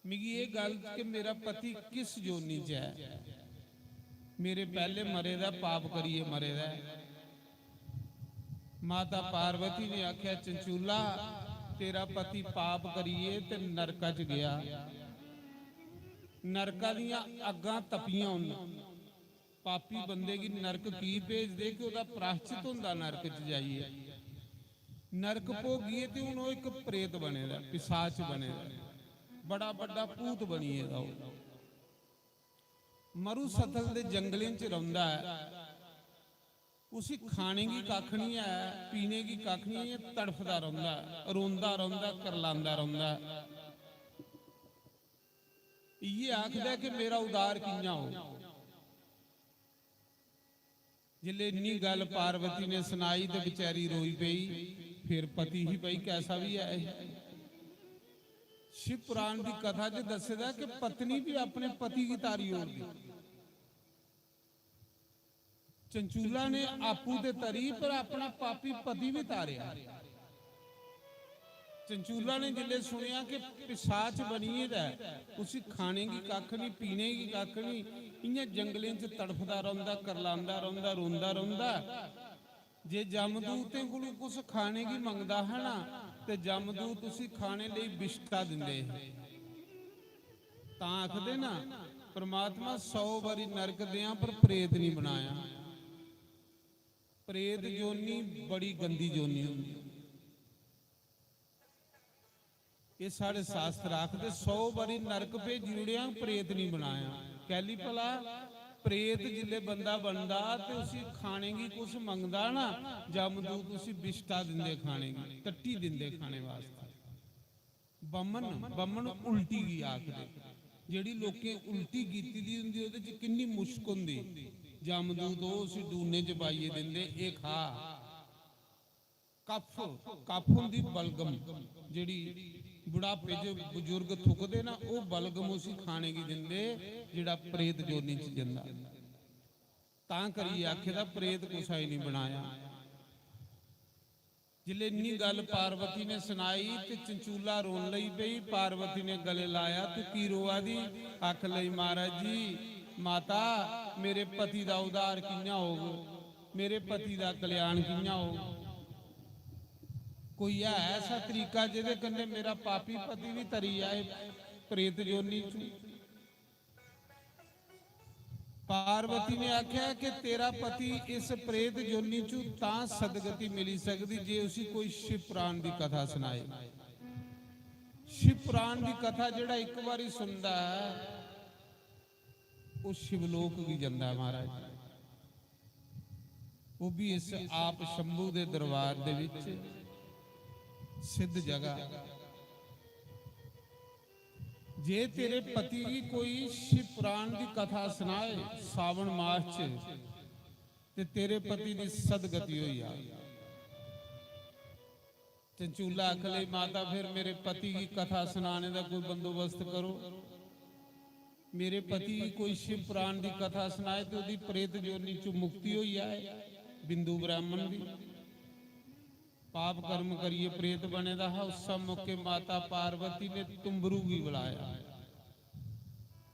मिगी ये गल कि मेरा पति किस जोनी च है, मेरे पहले मरे दा, पाप करिए मरे दा है। माता पार्वती ने आख्या, चंचूला, तेरा पति पाप करिए ते नरका च गया। नरका दियां अग्गां तपियां उन। पापी बंदे गी नरक की भेजदे कि ओह्दा प्राश्चित होंदा नरक च जाइयै। नरक भोगियै ते हून ओह् इक प्रेत बने दा, पिशाच बने दा, बड़ा बड्डा भूत बनी गेदा ओह्। मरुसथल दे जंगलें च रौंह्दा ऐ। उसी खाने गी कक्ख निं ऐ, पीने गी कक्ख निं ऐ, तड़फदा रौंह्दा ऐ, रोंदा रौंह्दा ऐ, करलांदा रौंह्दा ऐ। इ'यै आखदा ऐ कि मेरा उद्धार कि'यां होग? जिसलै इन्नी गल्ल पार्वती ने सनाई ते बेचारी रोई पेई। फिर पति ही भाई, कैसा भी है। शिव पुराण दी कथा च दस्से दा कि पत्नी भी अपने पति गी तारी ओड़दी। चंचूला ने आपू ते तरी, पर अपना पापी पति भी तारेआ। चंचूला ने जिसलै सुनेआ कि पिशाच बनी गेदा ऐ, उसी खाने गी कक्ख निं, पीने गी कक्ख निं, इ'यां जंगलें च तड़फदा रौंह्दा, करलांदा रौंह्दा, रोंदा रौंह्दा। जे जमदूतें कोलू कुछ खाने गी मंगदा हा ना, ते जमदूत उसी खाने लेई बिष्टा दिंदे हे। तां आखदे ना, परमात्मा सौ बारी नरक देआं पर प्रेत निं बनाया। प्रेत जोनी बड़ी गंदी जोनी होंदी। एह् साढ़े शास्त्र आखदे, सौ बारी नरक भेजी ओड़ेआ, प्रेत निं बनाया। कैली भला? प्रेत जिसलै बंदा बनदा ते उसी खाने गी कुछ मंगदा ना, जमदूत उसी बिष्टा दिंदे खाने गी, टट्टी दिंदे खाने वास्तै। बमन, बमन उल्टी गी आखदे। जेह्ड़ी लोकें उल्टी कीती दी होंदी, ओह्दे च किन्नी मुश्क होंदी। जमदूत ओह् उसी डूने च पाइयै दिंदे, "एह् खा।" कफ, कफ होंदी बलगम, जेह्ड़ी बुढ़ापे च बजुर्ग थुकदे ना, ओह् बलगम उसी खाने गी दिंदे, जेह्ड़ा प्रेत जोनी च जंदा। तां करियै आखे दा, प्रेत कुसै गी निं बनाया। जिसलै इन्नी गल्ल पार्वती ने सनाई ते चंचूला रोन लगी पेई। पार्वती ने गले लाया, "तू की रोआ दी?" आख लगी, "महाराज जी, माता, मेरे पति दा उद्धार कि'यां होग? मेरे पति दा कल्याण कि'यां होग? कोई है ऐसा तरीका जेह्दे कन्नै मेरा पापी पति बी तरी जाए प्रेत जोनी च?" पार्वती ने आख्या कि तेरा पति इस प्रेत जोनी चू तां सदगति मिली सकदी जे उसी कोई शिव पुराण दी कथा सनाए। शिव पुराण दी कथा जेह्ड़ा इक बारी सुनदा ऐ, ओह् शिवलोक गी जंदा ऐ महाराज। ओह् भी इस आप शंभू दे दरबार दे विच सिद्ध जगह। जे तेरे पति गी कोई शिव पुराण दी कथा सनाए सावन मास च, ते तेरे पति दी सदगति होई जा। चंचूला आख लगी, "माता, फिर मेरे पति गी कथा सनाने दा कोई बंदोबस्त करो। मेरे पति गी कोई शिव पुराण दी कथा सनाए ते ओह्दी प्रेत जोनी चों मुक्ति होई जाए।" बिंदु ब्राह्मण दी। पाप कर्म करियै प्रेत बने दा हा। उस्सै मौके माता पार्वती ने तुम्बरू गी बुलाया।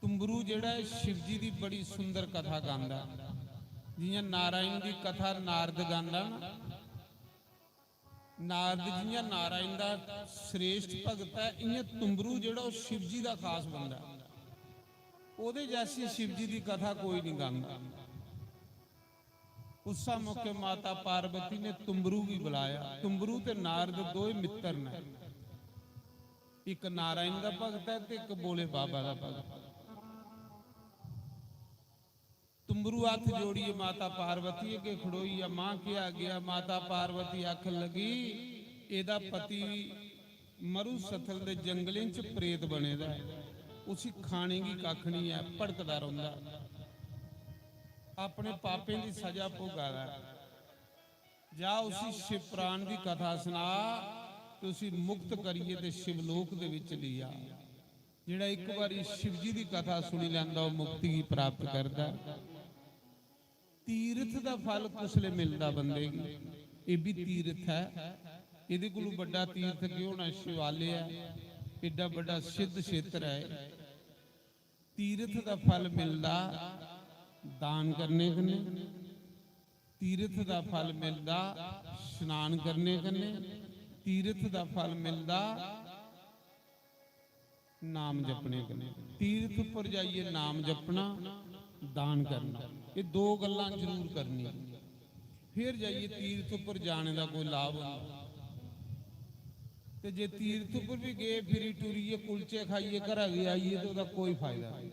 तुम्बरू जेह्ड़ा ऐ, शिव जी दी बड़ी सुंदर कथा गांदा ऐ। जि'यां नारायण दी कथा नारद गांदा ना, नारद जि'यां नारायण दा श्रेष्ठ भगत ऐ, इ'यां तुम्बरू जेह्ड़ा, ओह् शिव जी दा खास बंदा ऐ। ओह्दे जैसी शिव जी दी कथा कोई निं गांदा। उस्सै मौके माता पार्वती ने तुम्बरू गी बुलाया। तुम्बरू ते नारद दोए मित्तर न, इक नारायण दा भगत ऐ ते इक भोले बाबा दा भगत। तुम्बरू हत्थ जोड़ियै माता पार्वती अग्गें खड़ोई गेआ, "मां, केह् आ गेआ?" माता पार्वती आखन लगी, "एह्दा पति मरुस्थल दे जंगलें च प्रेत बने दा ऐ, उसी खाने गी कक्ख निं ऐ, भड़कदा रौंह्दा ऐ, अपने पापें दी सजा भोगा दा ऐ। जा, उसी शिव पुराण दी कथा सना ते उसी मुक्त करियै ते शिवलोक दे बिच लेई आ।" जेह्ड़ा इक बारी शिव जी दी कथा सुनी लैंदा, ओह् मुक्ति गी प्राप्त करदा ऐ। तीर्थ दा फल कुसलै मिलदा बंदे गी? एह् बी तीर्थ ऐ। एह्दे कोलू बड्डा तीर्थ केह् होना? शिवालय ऐ, एड्डा बड्डा सिद्ध क्षेत्र ऐ। तीर्थ दा फल मिलदा दान करने कन्नै, तीर्थ दा फल मिलदा स्नान करने कन्नै, तीर्थ दा फल मिलदा नाम जपने कन्नै। तीर्थ उप्पर जाइयै नाम जपना, दान करना, एह् दो गल्लां जरूर करनियां, फिर जाइयै तीर्थ उप्पर जाने दा कोई लाभ होंदा। ते जे तीर्थ उप्पर बी गे, फिरी टुरियै कुलचे खाइयै घरा गी आई गे, ते ओह्दा कोई फायदा नेईं।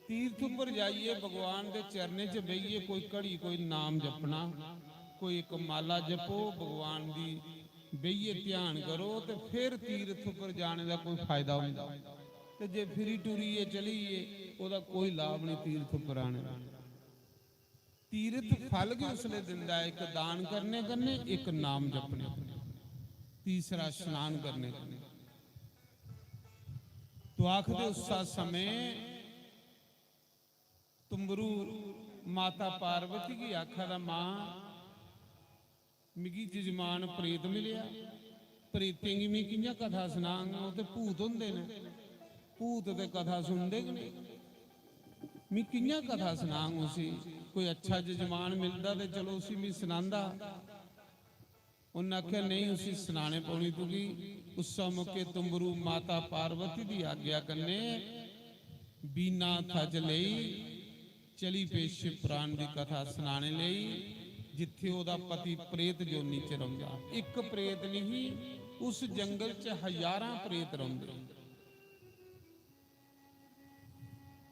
तीर्थ उप्पर जाइयै भगवान दे चरणें च बेहियै कोई घड़ी कोई नाम जपना, कोई इक माला जपो, भगवान दी बेहियै ध्यान करो, ते फिर तीर्थ उप्पर जाने दा कोई फायदा होंदा। ते जे फिरी टुरियै चली गे, ओह्दा कोई लाभ निं तीर्थ उप्पर आने दा। तीर्थ फल गै उसलै दिंदा ऐ, इक दान करने कन्नै, इक नाम जपने, तीसरा स्नान करने कन्नै। तो आखदे उस्सै समें तुम्बरू माता पार्वती गी आखा दा, "मां, मिगी जजमान प्रेत मिलेआ, प्रेतें गी में कि'यां कथा सनांग? ओह् ते भूत होंदे न, भूत ते कथा सुनदे गै नेईं। में कि'यां कथा सनांग उसी? कोई अच्छा जजमान मिलदा ते चलो उसी में सनांदा।" उन्नै आखेआ, "नेईं, उसी सनाने पौनी तुगी।" उस्सै मौके तुम्बरू माता पार्वती दी आज्ञा कन्नै बीना हत्था च लेई चली पे शिव पुराण दी कथा सनाने लेई, जित्थे ओह्दा पति प्रेत जोनी च रौंह्दा। इक प्रेत नहीं, उस जंगल च हजारां प्रेत रौंह्दे।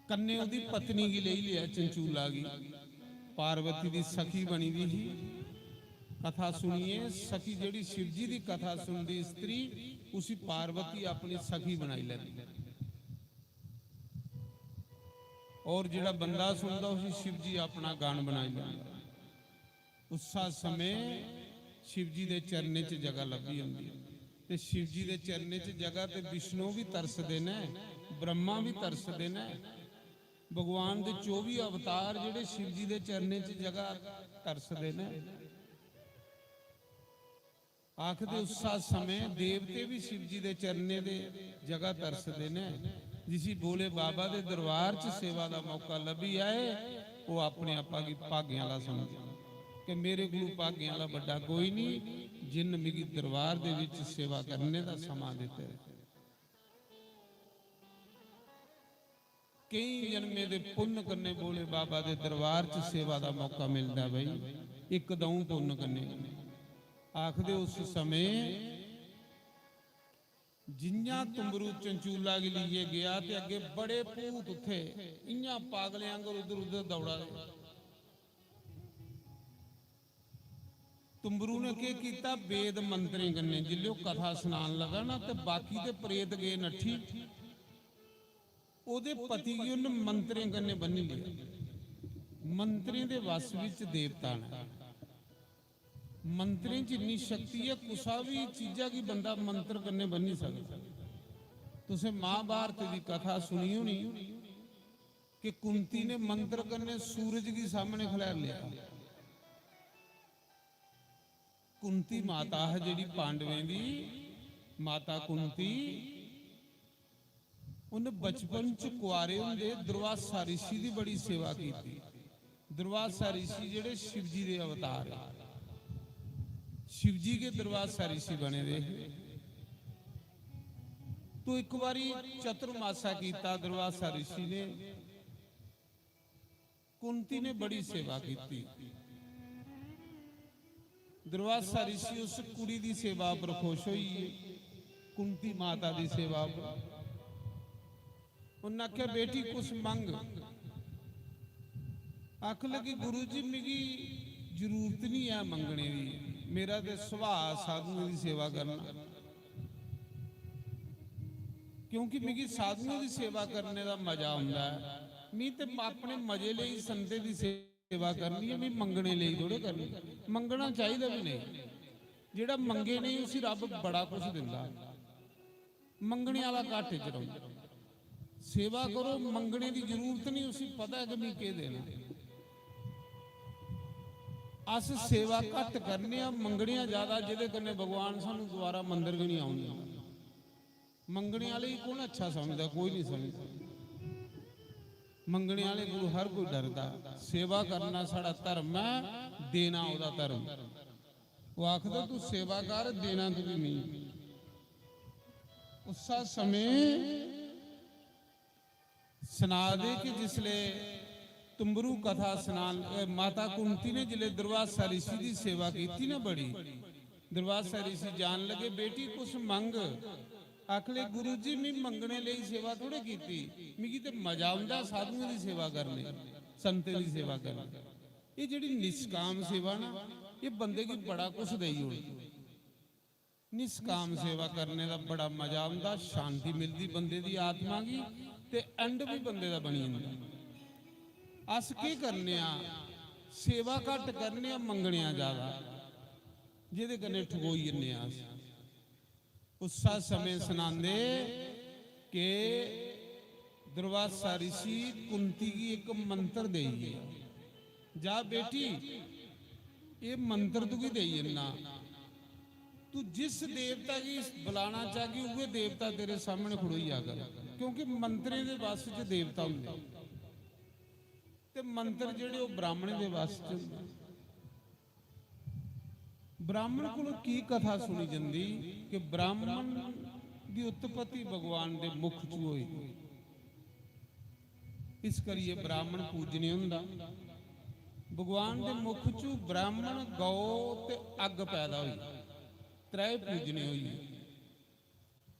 कन्नै ओह्दी पत्नी गी लेई लेआ, चंचूला गी। पार्वती दी सखी बनी दी ही। कथा सुनियै सखी, जेह्ड़ी शिव जी दी कथा सुनदी स्त्री, उसी पार्वती अपनी सखी बनाई लैंदी। और जेह्ड़ा बंदा सुनदा, उसी शिव जी अपना गण बनाई लैंदा। उस्सै समें शिव जी दे चरणें च जगह लब्भी जंदी। ते शिव जी दे चरणें च जगह ते विष्णु बी तरसदे न, ब्रह्मा बी तरसदे न। भगवान दे चौबी अवतार जेह्ड़े शिव जी दे चरणें च जगह तरसदे न। आखदे उस्सै समें देवते बी शिव जी दे चरणें दे जगह तरसदे न। जिसी भोले बाबा दे दरबार च सेवा दा मौका लब्भी जाए, ओह् अपने आपा गी भागें आह्ला समझदा कि मेरे कोलू भागें आह्ला बड्डा कोई निं, जिन्न मिगी दरबार दे विच सेवा करने दा समां दित्ते। केईं जन्में दे पुन्न कन्नै भोले बाबा दे दरबार च सेवा दा मौका मिलदा भाई, इक द'ऊं पुन्न कन्नै। आखदे उस समें जि'यां तुम्बरू चंचूला गी लेइयै गेआ ते अग्गें बड़े भूत उत्थे इ'यां पागलें आंगर उद्धर उद्धर दौड़ा दे। तुम्बरू ने केह् कीता? वेद मंत्रें कन्नै जिसलै ओह् कथा सनान लगा ना, ते बाकी ते प्रेत गे नट्ठी, ओह्दे पति गी उन्न मंत्रें कन्नै बन्नी लेआ। मंत्रें दे वश बिच देवता न। मंत्रें च इन्नी शक्ति ऐ, कुसा बी चीजा गी बंदा मंत्र कन्नै बन्नी सकदा। तुसें महाभारत दी कथा सुनी होनी कि कुंती ने मंत्र कन्नै सूरज गी सामने खलैर लेआ। कुंती माता है जेह्ड़ी पांडवें दी माता कुंती, उन बचपन च कुआरे होंदे दुर्वासा ऋषि दी बड़ी सेवा कीती। दुर्वासा ऋषि जेह्ड़े शिवजी दे अवतार हे, शिवजी गै दुर्वासा ऋषि बने दे हे। तो इक बारी चतुर्मासा कीता दुर्वासा ऋषि ने, कुंती ने बड़ी सेवा कीती। दुर्वासा ऋषि उस कुड़ी दी सेवा पर खुश होई गे, कुंती माता दी सेवा पर। उन्नै आखेआ, "बेटी, कुछ मंग।" आखन लगी, "गुरु जी, मिगी जरूरत नहीं है मंगने दी, मेरा ते सुभाऽ साधुएं दी सेवा करना।" क्योंकि मिगी साधुएं दी सेवा करने दा मजा औंदा ऐ। मी ते अपने मजे लेई संतें दी सेवा करनी ऐ, मी मंगने लेई थोड़े करनी। मंगना चाहिदा बी नेईं। जेह्ड़ा मंगे नेईं, उसी रब्ब बड़ा कुछ दिंदा। मंगने आह्ला घाटे च रौंह्दा। सेवा करो, मंगने दी जरूरत नेईं, उसी पता ऐ कि मी केह् देना। अस सेवा घट्ट करने आं, मंगने आं ज्यादा, जेह्दे कन्नै भगवान सानूं दोबारा मंदर गै नेईं औन दिंदा। मंगने आह्ले गी कौन अच्छा समझदा? कोई नहीं समझदा। मंगने आह्ले कोलू हर कोई डरदा। सेवा करना साढ़ा धर्म ऐ, देना ओह्दा धर्म। ओह् आखदा, "तू सेवा कर, देना तुगी मी।" उस्सा समें सना दे कि जिसले तुम्बरू कथा सनान, अ, माता कुंती ने जिसले दुर्वासा ऋषि दी सेवा कीती ना बड़ी, दुर्वासा ऋषि जान लगे, "बेटी, कुछ मंग।" आखले, "गुरु जी, मी मंगने लेई सेवा थोड़े कीती, मिगी ते मजा औंदा साधुएं दी सेवा करने, संतें दी सेवा करने।" ये जेह्ड़ी निष्काम सेवा ना, ये बंदे गी बड़ा कुछ देई ओड़दी। निष्काम सेवा करने दा बड़ा मजा औंदा, शांति मिलदी बंदे दी आत्मा गी, ते end बी बंदे दा बनी जंदा। अस केह् करने आं? सेवा घट्ट करने आं, मंगने आं ज्यादा, जेह्दे कन्नै ठगोई जन्ने आं अस। उस्सा समें सनांदे कि दुर्वासा ऋषि कुंती गी इक मंत्र देई गेआ, "जा बेटी, एह् मंत्र तुगी देई जन्ना, तू जिस देवता गी बलाना चाहगी, उ'ऐ देवता तेरे सामने खड़ोई जा कर।" क्योंकि मंत्रें दे वश च देवता होंदे, ते मंत्र जेह्ड़े ओह् ब्राह्मणें दे वश च होंदे। ब्राह्मण कोलों की कथा सुनी जंदी कि ब्राह्मण दी उत्पत्ति भगवान दे मुख च होई। इस करियै ब्राह्मण पूजने होंदा। भगवान दे मुख च ब्राह्मण, गौ ते अग्ग पैदा होई, त्रै पूजने होई।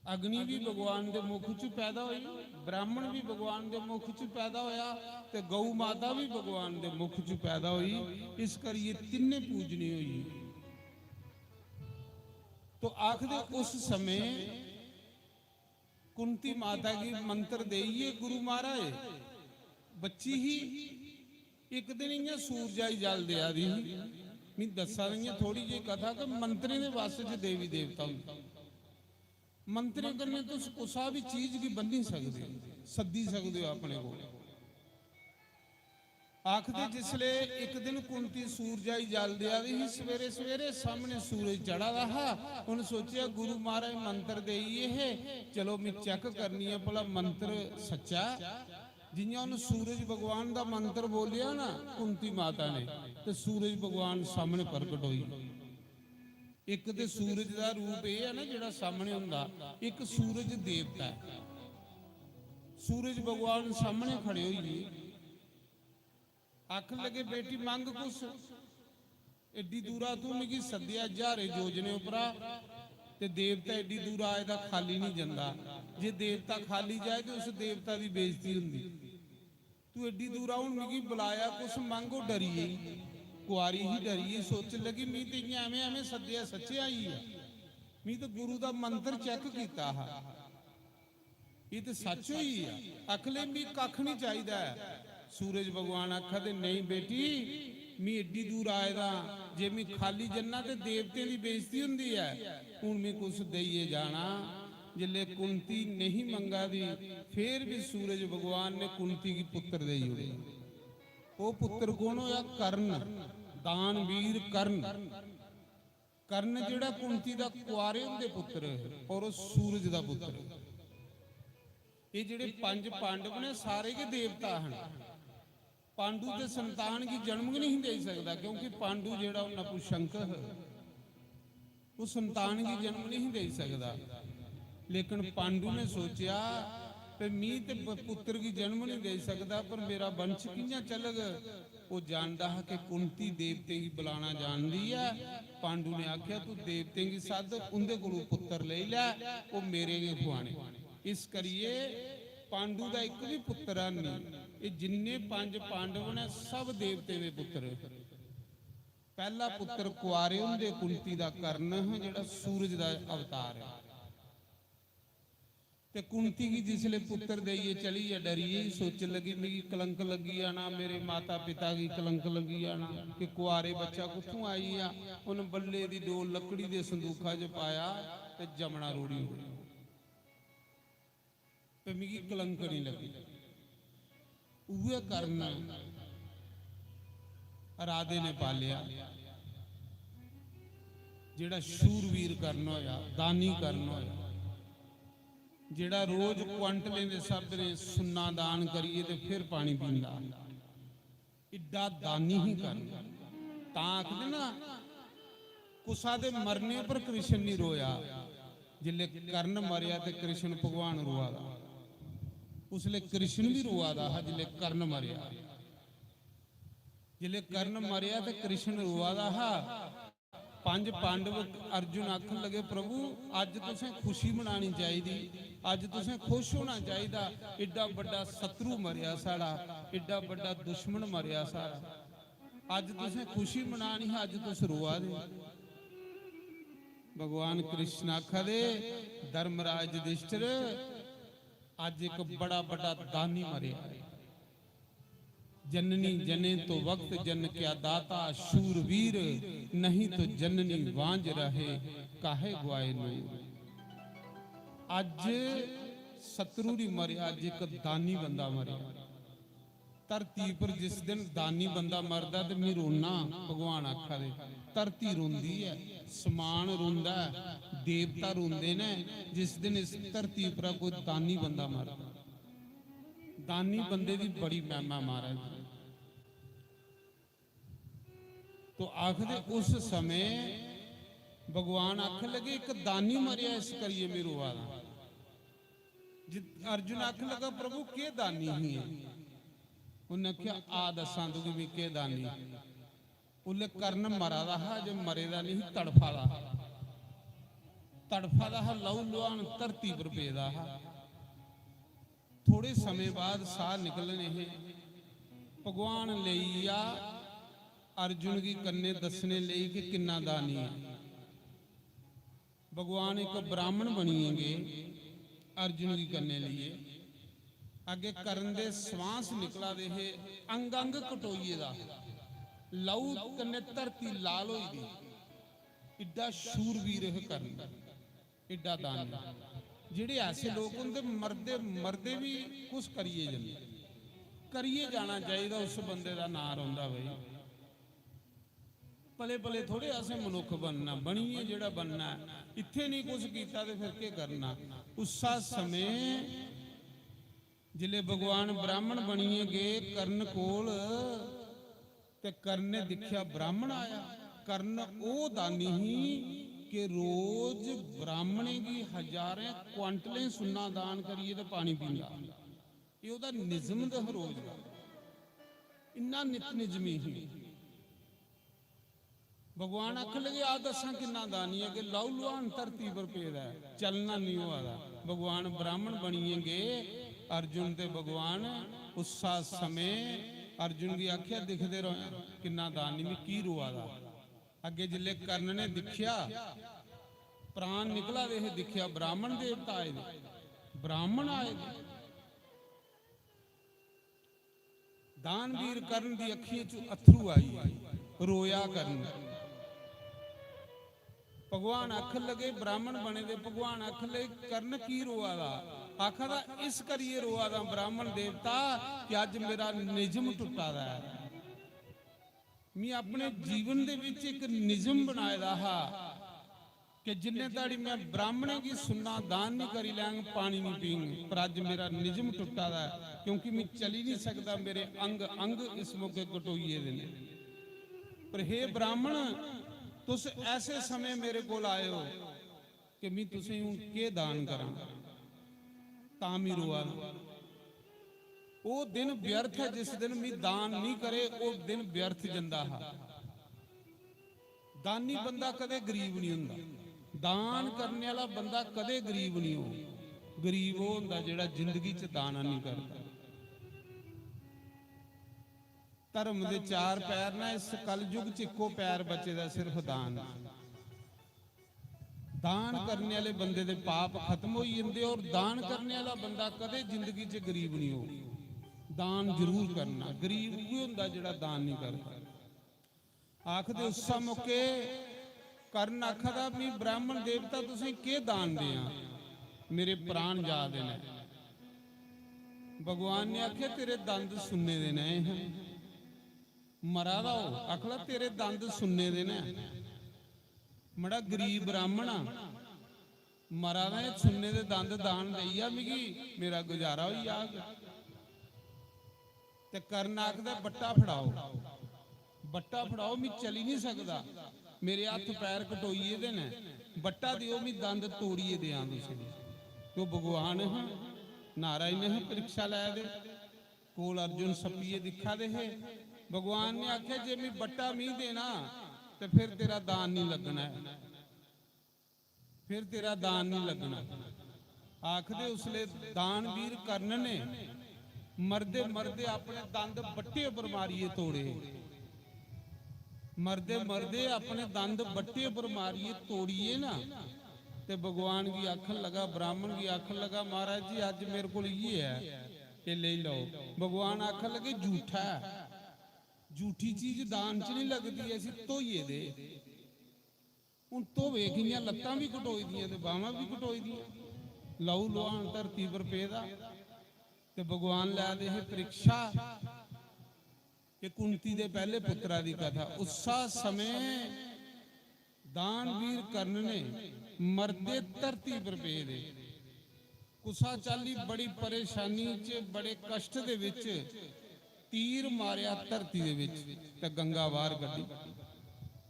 अग्नि भी भगवान दे मुख च पैदा होई, ब्राह्मण भी भगवान दे मुख च पैदा होया, ते गौ माता भी भगवान दे मुख च पैदा होई। इस करियै तिन्ने पूजनी होई। तो आखदे उस समय कुंती माता गी मंत्र देइयै गुरु महाराज, बच्ची ही, इक दिन इ'यां सूरजा गी जल देआ दी ही। मी दस्सा दी इ'यां थोड़ी जेही कथा कि मंत्रें दे वश च देवी देवता होंदे। मंत्रें कन्नै तुस कुसा बी चीज गी बन्नी सकदे ओ, सद्दी सकदे ओ अपने कोल। आखदे जिसले इक दिन कुंती सूरजा गी जल देआ दी ही, सवेरे सवेरे सामने सूरज चढ़ा दा हा, उन सोचेआ गुरु महाराज मंत्र देइये हे, चलो मी check करनी ऐ भला मंत्र सच्चा ऐ। जियां उन सूरज भगवान दा मंत्र बोलेआ ना कुंती माता ने, ते सूरज भगवान सामने प्रकट होई। इक ते सूरज दा रूप एह् ऐ ना जेह्ड़ा सामने होंदा, इक सूरज देवता ऐ। सूरज भगवान सामने खड़े होई गे, आखन लगे, "बेटी, मंग कुछ, एड्डी दूरा तूं मिगी सद्देआ ज्हारें योजने उप्परा, ते देवता एड्डी दूरा आए दा खाली निं जंदा। जे देवता खाली जाए ते उस देवता दी बेइज्जती होंदी।" तू एड्डी दूरा हून मिगी बुलाया, कुछ मंग। ओह् डरी गेई, कुआरी ही, डरी गेई, सोचन लगी, "मी ते इ'यां एवें एवें सद्देआ, सच्चे आई गेआ। मी ते गुरु दा मंत्र check कीता हा, एह् ते सच्च होई गेआ।" आखले, "मी कक्ख निं चाहिदा ऐ।" सूरज भगवान आखा दे, "नेईं बेटी, मी एड्डी दूर आए दा, जे मी खाली जन्ना ते देवतें दी बेइज्जती होंदी ऐ। हून मी कुछ देइयै जाना।" जिसलै कुंती नेईं मंगा दी, फिर भी सूरज भगवान ने कुंती गी पुत्र देई ओड़ेआ। ओह् पुत्र कौन होया? कर्ण, दानवीर कर्ण। कर्ण जेह्ड़ा कुंती दा कुआरे होंदे पुत्र और ओह् सूरज दा पुत्र। एह् जेह्ड़े पंज पांडव ने, सारे गै देवता हन। पांडु ते संतान गी जन्म गै नहीं देई सकदा, क्योंकि पांडु जेह्ड़ा ओह् नपुंसक हा, ओह् संतान गी जन्म नहीं देई सकदा। लेकिन पांडु ने सोचेआ कि मी ते प-, पुत्र गी जन्म नहीं देई सकदा, पर मेरा वंश कि'यां चलग? ओह् जानदा हा कि कुंती देवतें गी बुलाना जानदी ऐ। पांडु ने आखेआ, "तू देवतें गी सद्द, उं'दे कोलू पुत्र लेई लै, ओह् मेरे गै खुआने।" इस करियै पांडु दा इक बी पुत्र है नहीं। एह् जिन्ने पंज पांडव न, सब देवतें दे पुत्र। पैह्ला पुत्र कुआरे होंदे कुंती दा कर्ण हा, जेह्ड़ा सूरज दा अवतार ऐ। ते कुंती गी जिसले पुत्र देइयै चली ऐ, डरी गेई, सोचन लगी, "मिगी कलंक लग्गी जाना, मेरे माता पिता गी कलंक लग्गी जाना कि कुआरे बच्चा कुत्थों आई गेआ।" उन्न बल्ले दी डोल लकड़ी दे संदूखा च पाया ते जमना रोड़ी ओड़ेआ। ते मिगी कलंक नहीं लग्गी। उ'ऐ कर्ण राधे ने पालेआ, जेह्ड़ा शूरवीर कर्ण होया, दानी कर्ण होया, जेह्ड़ा रोज क्वांटलें दे स्हाबें सुन्ना दान करियै ते फिर पानी पींदा। इड्डा दानी ही कर्ण। तां आखदे ना, कुसा दे मरने पर कृष्ण नहीं रोया। जिसले कर्ण मरेआ ते कृष्ण भगवान रोआ दा। उसले कृष्ण भी रोआ दा हा जिसले कर्ण मरेआ। जिसले कर्ण मरेआ ते कृष्ण रोआ दा हा। पंज पांडव, अर्जुन आखन लगे, "प्रभु, अज्ज तुसें खुशी मनानी चाहिदी, अज्ज तुसें खुश होना चाहिदा। एड्डा बड्डा शत्रु मरेआ साढ़ा, एड्डा बड्डा दुश्मन मरेआ साढ़ा। अज्ज तुसें खुशी मनानी ही, अज्ज तुस रोआ दे।" भगवान कृष्ण आखा दे, "धर्मराज युधिष्ठिर, अज्ज एक बड़ा बड्डा दानी मरेआ।" "जननी जने तो वक्त जन क्या दाता, शूरवीर नहीं तो जननी वांझ रहे, काहे ग्वाए नूर।" अज्ज शत्रु नहीं मरेआ, अज्ज एक दानी बंदा मरेआ। धरती पर जिस दिन दानी बंदा मरदा ते मैं रोना, भगवान आखा दे, धरती रोंदी ऐ, समान रोंदा ऐ, देवता रोंदे ने जिस दिन इस धरती पर कोई दानी बंदा मरदा। दानी बंदे दी बड़ी महिमा महाराज। तो आखदे उस समय भगवान आखन लगे, "एक दानी मरेआ, इस करियै मैं रोआ दा।" जित-, अर्जुन आखन लगा, "प्रभु, केह् दानी ही एह्?" उन्नै आखेआ, "आ दस्सां तुगी मैं केह् दानी।" उल्लै कर्ण मरा दा हा, जे मरे दा नहीं, तड़फा दा हा। तड़फा दा हा, लहू लुहान धरती पर पेदा हा। थोड़े समें बाद साह निकलने हे। भगवान लेई गेआ अर्जुन गी कन्नै दस्सने लेई कि किन्ना दानी ऐ। भगवान इक ब्राह्मण बनियै गे अर्जुन गी कन्नै लेइयै। अग्गें कर्ण दे श्वास निकला दे हे, अंग अंग कटोइये दा, लहू कन्नै धरती लाल होई दी। इड्डा शूरवीर हे कर्ण। एड्डा दानी। जेह्ड़े ऐसे लोक होंदे, मरदे, मरदे बी कुछ करियै जंदे। करियै जाना चाहिदा, उस बंदे दा नांऽ रौंह्दा भाई। पले पले थोड़े असें मनुक्ख बनना, बनियै जेह्ड़ा बनना ऐ, इत्थै निं कुछ कीता ते फिर केह् करना? उस्सा समें जिसलै भगवान ब्राह्मण बनियै गे कर्ण कोल, ते कर्ण ने दिक्खेआ ब्राह्मण आया। कर्ण ओह् दानी ही कि रोज ब्राह्मणें गी हजारें क्वांटलें सुन्ना दान करियै ते पानी पींदा। एह् ओह्दा निजम ते हा रोज दा, इन्ना नित निजमी ही। भगवान आखन लगे, "आ दस्सां किन्ना दानी ऐ कि लहू लुहान धरती पर पेदा ऐ, चलना निं होआ दा।" भगवान ब्राह्मण बनियै गे अर्जुन ते भगवान उस्सा समें अर्जुन गी आखेआ, "दिखदे र'वेआं किन्ना दानी, में की रोआ दा।" अग्गें जिसलै कर्ण ने दिक्खेआ, प्राण निकला दे हे, दिक्खेआ ब्राह्मण देवता आए दे, ब्राह्मण आए दे। दानवीर कर्ण दी अक्खियें च अत्थरू आई, रोया कर्ण। भगवान आखन लगे, ब्राह्मण बने दे भगवान आखन लगे, "कर्ण की रोआ दा?" आखा दा, "इस करियै रोआ दा ब्राह्मण देवता कि अज्ज मेरा निजम टुट्टा दा ऐ। में अपने जीवन दे विच इक निजम बनाए दा हा कि जिन्ने धड़ी मैं ब्राह्मणें गी सुन्ना दान नहीं करी लैंग, पानी नहीं पींग, पर अज्ज मेरा निजम टुट्टा दा ऐ, क्योंकि मैं चली नहीं सकदा, मेरे अंग अंग इस मौके कटोइये दे ने। पर हे ब्राह्मण, तुस ऐसे समें मेरे कोल आए हो कि मैं तुसें हूं केह् दान करां, तां मी रोआ ना। ओह् दिन व्यर्थ ऐ, जिस दिन मी दान नहीं करे, ओह् दिन व्यर्थ जंदा हा। दानी बंदा कदे गरीब नहीं हुंदा, दान करने वाला बंदा कदे गरीब नहीं हो। गरीब ओह् हुंदा जेह्ड़ा जिंदगी च दान नहीं करदा। धर्म दे चार पैर ना, इस कलयुग च इक्को पैर बचे दा, सिर्फ दान। दान करने वाले बंदे दे पाप खत्म होई जंदे, और दान करने वाला बंदा कदे जिंदगी च गरीब नहीं हो। दान जरूर करना। गरीब उ'ऐ हुंदा जेह्ड़ा दान नहीं करदा। आखदे उस्सै मौके कर्ण आखदा, "मी ब्राह्मण देवता, तुसें केह् दान देआं? मेरे प्राण जा दे न।" भगवान ने आखेआ, "तेरे दंद सुन्ने दे न, एह् मरा दा हो।" आखला, "तेरे दंद सुन्ने दे न, मड़ा गरीब ब्राह्मण आ, मरा दा, एह् सुन्ने दे दंद दान देई जा मिगी, मेरा गुजारा होई जाग।" ते कर्ण आखदा, "बट्टा फड़ाओ, बट्टा फड़ाओ, मैं चली नहीं सकदा, मेरे हत्थ पैर कटोई गेदे न, बट्टा देओ, मैं दंद तोड़ियै देआं तुसेंगी।" तो भगवान ह, नारायण ह परीक्षा लै दे, कोल अर्जुन सप्पियै दिक्खा दे हे। भगवान ने आखेआ, "जे मैं बट्टा मी देना, ते फिर तेरा दान नहीं लगना है।" फिर तेरा दान नहीं लगना। आखदे उसले दानवीर कर्ण ने मरदे मरदे अपने दंद बट्टे पर मारिये तोड़े, मरदे मरदे अपने दंद बट्टे पर मारिये तोड़िए ना, ते भगवान गी आखन लगा, ब्राह्मण गी आखन लगा, "महाराज जी, अज्ज मेरे कोल इये है, ये ले लो।" भगवान आखन लगे, "झूठा है, झूठी चीज दान च नहीं लगदी, ऐसी धोइये दे।" हून धोवे कि'यां, लत्तां बी कटोई दियां ते बाह्मां बी कटोई दियां, लहू लुहान धरती पर पेदा। ते भगवान लै दे हे परीक्षा। कि कुंती दे पैह्ले पुत्तरा दी कथा। उस्सा समें दानवीर कर्ण ने मरदे धरती पर पेदे कुसा चाल्ली बड़ी परेशानी च, बड़े कष्ट दे विच तीर मारेआ धरती दे विच ते गंगा बाहर कड्ढी।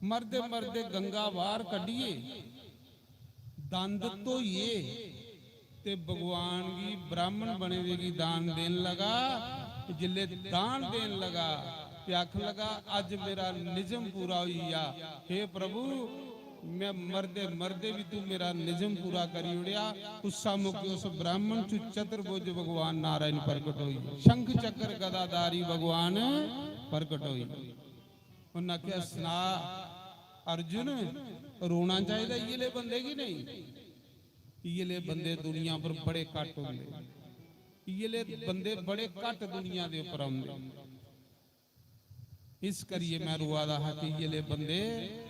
मरदे मरदे गंगा बाहर कड्ढियै दंद धोइयै ते भगवान गी ब्राह्मण बने दे गी दान देन लगा। ते जिसलै दान देन लगा ते आखन लगा, "अज्ज मेरा निजम पूरा होई गेआ। हे प्रभु, मैं मरदे मरदे भी तू मेरा निजम पूरा करी ओड़ेआ।" उस्सा मौके उस ब्राह्मण च चतुर्भुज भगवान नारायण प्रकट होई, शंख चक्र गदाधारी भगवान प्रकट होई। उन्हें आखेआ, "सना अर्जुन, रोना चाहिदा इये ले बंदे की नहीं? इये ले बंदे दुनिया पर बड़े घट होंदे, इये ले बंदे बड़े घट दुनिया दे उपर आंदे।" इस करियै मैं रोआ दा हा कि इये ले बंदे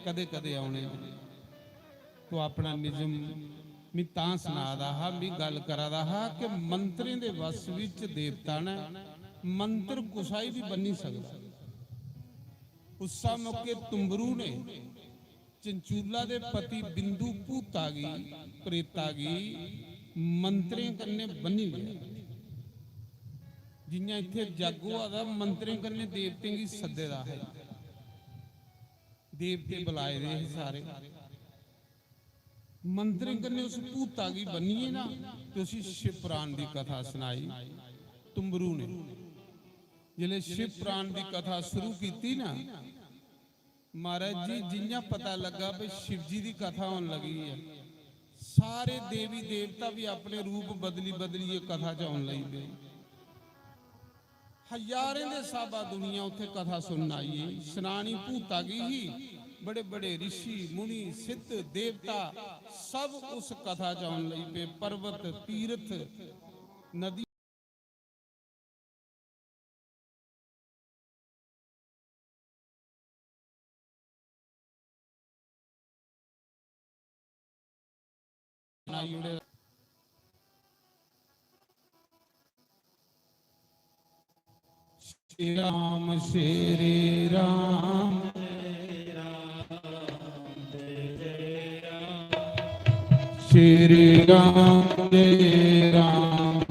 कदे कदे औने न। तो अपना निजम मी तां सना दा हा, मी गल्ल करा दा हा कि मंत्रें दे वस विच देवता न, मंत्र कुसा गी भी बन्नी सकदा। उस्सा मौके तुंबरू ने चंचूला दे पति बिंदु भूता गी, प्रेता गी मंत्रें कन्नै बन्नी लेआ। जि'यां इत्थै जग होआ दा, मंत्रें कन्नै देवतें गी सद्दे दा हा, देवते बुलाए दे हे सारे। मंत्रें कन्नै उस भूता गी बन्नियै ना ते उसी शिव पुराण दी कथा सनाई तुंबरू ने। जिसलै शिव पुराण दी कथा शुरू कीती ना, महाराज जी, जि'यां पता लग्गा भई शिव जी दी कथा होन लगी ऐ, सारे देवी देवता भी अपने रूप बदली बदलियै कथा च औन लगी पे। हजारें दे स्हाबा दुनिया उत्थे कथा सुनन आई। सनानी भूता गी ही, बड़े बड़े ऋषि मुनि सिद्ध देवता सब उस कथा च औन लगी पे। पर्वत, तीर्थ, नदी बनाई ओड़े। श्री राम, श्री राम। श्री राम के